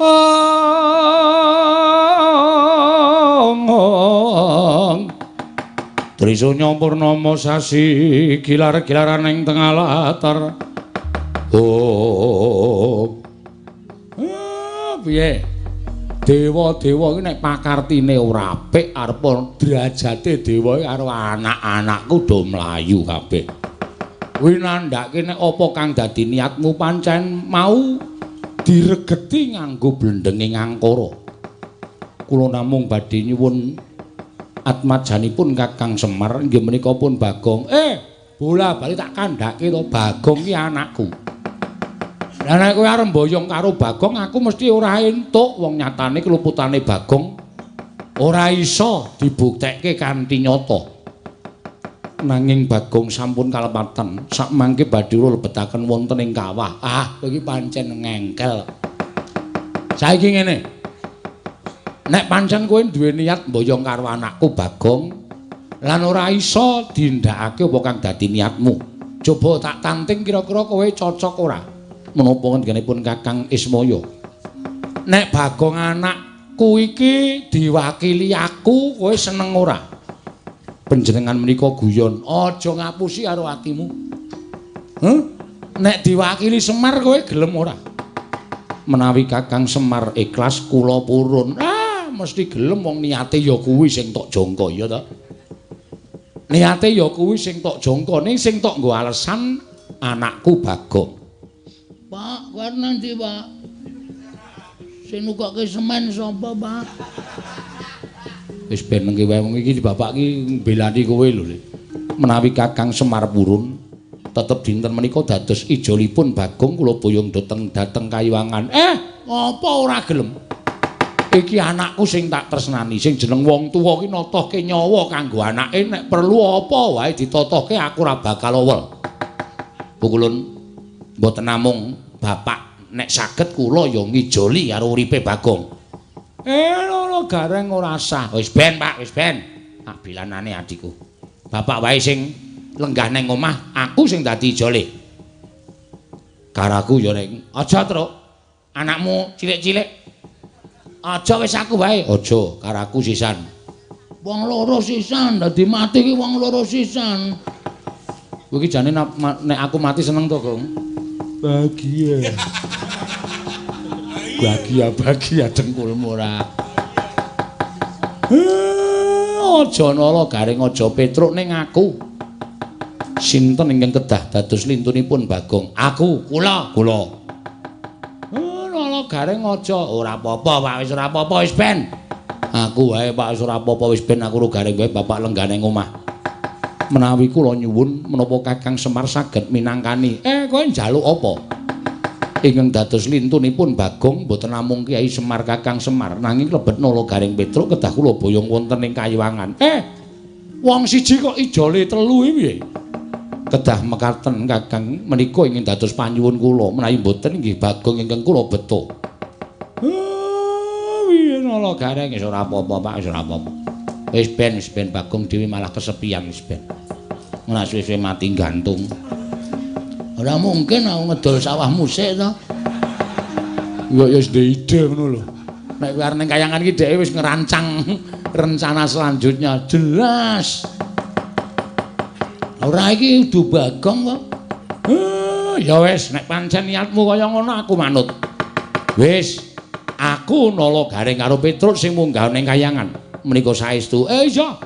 ong Trisunya purnama sasi gilar-gilaran ing tengah latar. Oh. Piye? Dewa-dewa iki nek pakartine ora apik arep derajate dewa iki karo anak-anakku do mlayu kabeh. Kuwi nandhake nek apa kang dadi niatmu pancen mau diregeti nganggo blendenge ngangkara. Kula namung badhe nyuwun atmajanipun Kakang Semar inggih menika pun Bagong. Bola bali tak kandhake to, Bagong ki anakku. Lah nek kowe arep mboyong karo Bagong aku mesti ora entuk, wong nyatane keluputane Bagong ora iso dibuktekke kanthi nyata. Nanging Bagong sampun kalepatan, sakmangke badhe lebetaken wonten ing kawah. Ah, kowe iki pancen ngengkel. Saiki ngene. Nek pancen kowe duwe niat mboyong karo anakku Bagong lan ora iso dindakake apa kang dadi niatmu. Coba tak tanting kira-kira kowe cocok ora? Menapa ngendikanipun Kakang Ismaya? Nek Bagong anakku iki diwakili aku, kowe seneng ora? Panjenengan menika guyon, aja ngapusi karo atimu. Heh? Nek diwakili Semar kowe gelem ora? Menawi Kakang Semar ikhlas kula purun. Ah, mesti gelem wong niate ya kuwi sing tok jangka ya ta. Niate ya kuwi sing tok jangka, ning sing tok nggo alesan anakku Bagong. Pak, kowe nang ndi, Pak? Sing nukokke semen sapa, Pak? Wis ben nengke wae wong iki bapak iki mbelani kowe lho. Menawi Kakang Semar purun, tetep dinten menika dados ijolipun Bagong kula boyong dhateng Kayiwangan. Apa ora gelem? Iki anakku sing tak tresnani, sing jeneng wong tuwa ki notohke nyawa kanggo anake, nek perlu apa wae ditotohke aku ora bakal owel. Pukulun mboten namung bapak nek saged kula ya ngijoli karo uripe Bagong. Lho gareng ora sah. Wis ben, Pak, wis ben. Tak bilanane adikku. Bapak wae sing lenggah nang omah, aku sing dadi ijole. Karaku ya ning. Aja, Truk. Anakmu cilik-cilik. Aja wis aku wae. Aja, karaku sisan. Wong loro sisan, dadi mati ki wong loro sisan. Kowe iki jane nek aku mati seneng to, Gong? Bahagia. Bahagia-bahagia dengkulmu ora. Aja nala garing aja Petruk ning aku. Sinten ingkang kedah dados lintunipun Bagong? Aku, kula, kula. Nala garing aja ora apa-apa, Pak, wis ora apa-apa wis ben. Aku wae, Pak, wis ora apa-apa wis ben aku ro garing wae bapak lenggah ning omah. Menawi kula nyuwun menapa Kakang Semar saged minangkani. Kowe njaluk apa? Ingkang dados lintunipun Bagong mboten namung Kyai Semar Kakang Semar, nanging lebet Nala Garing Petruk kedah kula boyong wonten ing Kayiwangan. Wong siji kok ijole telu iki piye? Kedah mekaten Kakang menika ingin dados panyuwun kula, menawi mboten inggih Bagong ingkang kula beto. Piye Nala Garing wis ora apa-apa, Pak, wis ora apa-apa. Wis ben Bagong dhewe malah kesepian wis ben. Ora suwe-suwe mati gantung. Ora mungkin aku ngedol sawahmu sik to. Ya ya wis ndek ide ngono lho. Nek kowe arep ning kayangan iki dheke wis ngerancang rencana selanjutnya jelas. Ora iki udu Bagong kok. Ya wis, nek pancen niatmu kaya ngono aku manut. Wis, aku nala Gareng karo Petruk sing munggah ning kayangan. Menika saestu. Iya.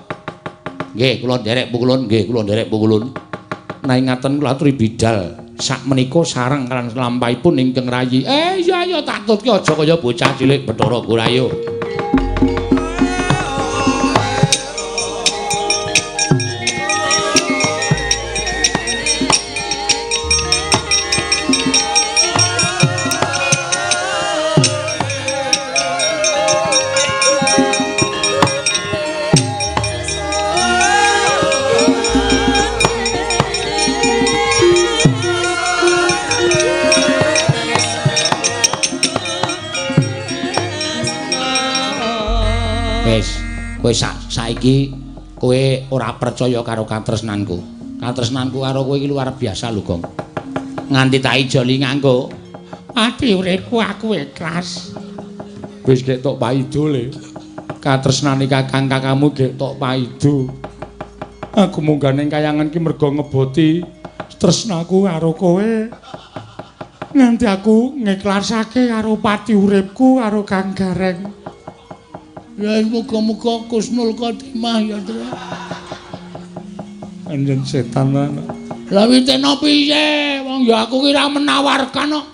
Nggih, kula nderek pukulun, nggih, kula nderek pukulun. Nek ngaten kula aturi bidal sakmenika sareng lan lampahipun ingkang rayi. Iya iya tak tutke aja kaya bocah cilik Bathara Guru. Kowe saiki kowe ora percaya karo katresnanku. Katresnanku karo kowe iki luar biasa lho, Gong. Nganti tak ijoli nganggo ati uripku aku ikhlas. Wis gek tok paido le. Katresnane kakang kakangmu gek tok paido. Aku munggah ning kayangan ki mergo ngeboti tresnaku karo kowe. Nganti aku ngikhlasake karo pati uripku karo Kang Gareng. Ya muga-muga Kusnul Khotimah ya, Tru. Anjen setan lan. Lah witena piye? Wong ya aku ki ra menawarkan kok.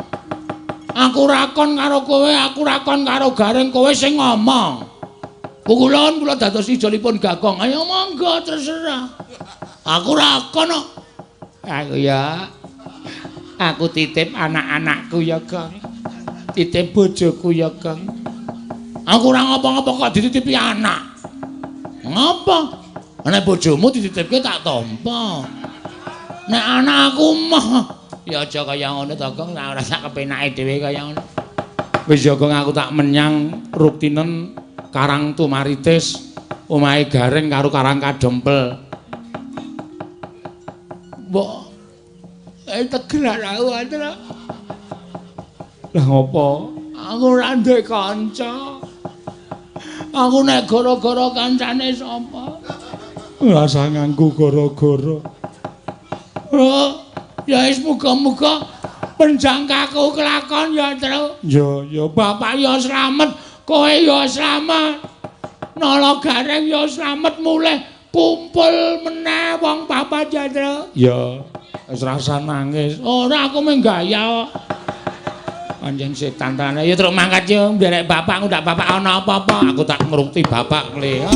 Aku rakon karo kowe, aku rakon karo Gareng, kowe sing ngomong. Pukulun kula dados ijolipun Gagong. Ayo monggo terserah. Aku rakon kok. Aku ya. Aku titip anak-anakku ya, Gong. Titip bojoku ya, Gong. Aku ora ngapa-ngapa kok dititipi anak. Ngapa? Nek bojomu dititipke tak tampa. Nek anak aku mah ya aja kaya ngono to, Gong, ora sak kepenake dhewe kaya ngono. Wis ya, Gong, aku tak menyang Ruktinen Karang Tumaritis, omahe Gareng karo Karang Kadempel. Mbok tegeran aku, Andra. Lah ngopo? Aku ora duwe kanca. Aku nek gara-gara kancane sapa? Ora usah nganggo gara-gara. Oh, ya wis muga-muga penjangkaku kelakon ya, Tru. Ya, ya bapak ya slamet, kowe ya slamet. Nala Gareng ya slamet mulih kumpul meneh wong papat ya, Tru. Ya, wis rasa nangis. Ora aku mung gaya kok. Anjen setan tenan. Ya truk mangkat yo nderek bapak ngundak bapak ana apa-apa. Aku tak ngrukti bapak le.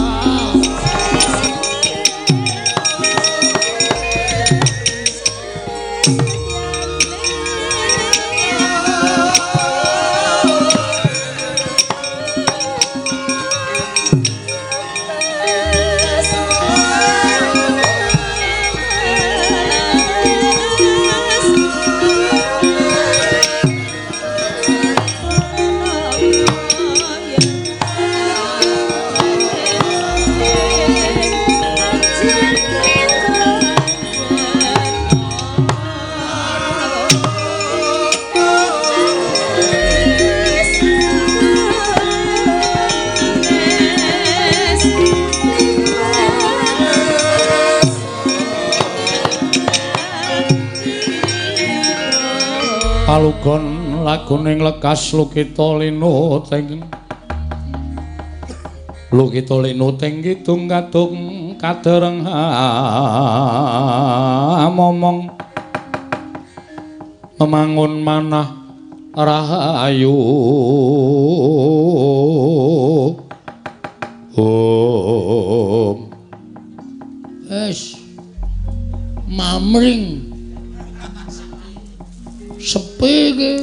Palugon laguning lekas lukita linuting lukita linuting kidung kadung kadereng momong memangun manah rahayu. Om wis mamring sepi iki.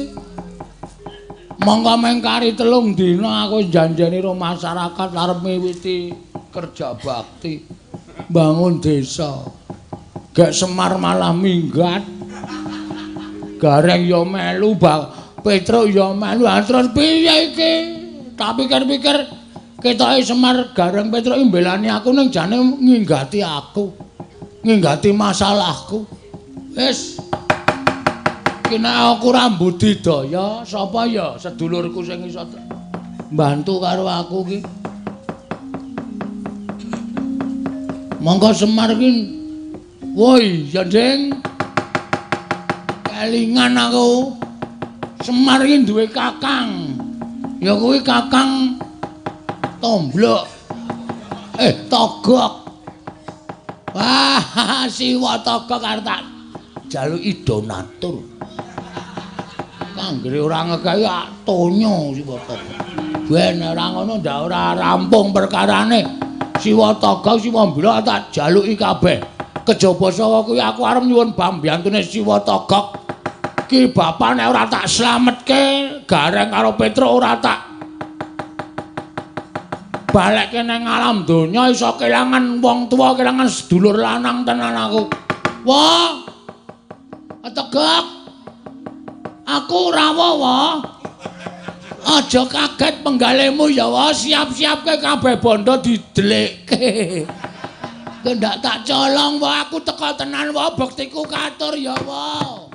Monggo mengkari 3 dina aku janjeni karo masyarakat arep miwiti kerja bakti bangun desa. Gek Semar malah minggat. Gareng ya melu, Petruk ya melu. Terus piye iki? Tak pikir-pikir ketoke Semar Gareng Petruk mbelani aku ning jane nginggati aku. Nginggati masalahku. Wis kena aku ora mbudidaya, sapa ya sedulurku sing iso mbantu karo aku ki. Monggo Semar ki. Woi, ya Ding. Kelingan aku. Semar iki duwe kakang. Ya kuwi Kakang Tomblok. Togok. Wah, Siwa Togok arep tak jaluki donatur. Kanggere ora ngekehi tonyo Siwa Togok. Ben ora ngono ndak ora rampung perkarane. Siwa Togok, Siwa Mblok tak jaluki kabeh. Kejaba sawa kuwi aku arep nyuwun pambiyantune Siwa Togok. Ki bapak nek ora tak slametke Gareng karo Petruk ora tak balekke nang alam donya iso kelangan wong tuwa, kelangan sedulur lanang tenan aku. Wah. Tegak. Aku rawuh, wah. Aja kaget penggalemu ya, wah. Siap-siapke kabeh bondo didelikke. Kendak tak colong, wah, aku teka tenan, wah, bektiku katur ya, wah.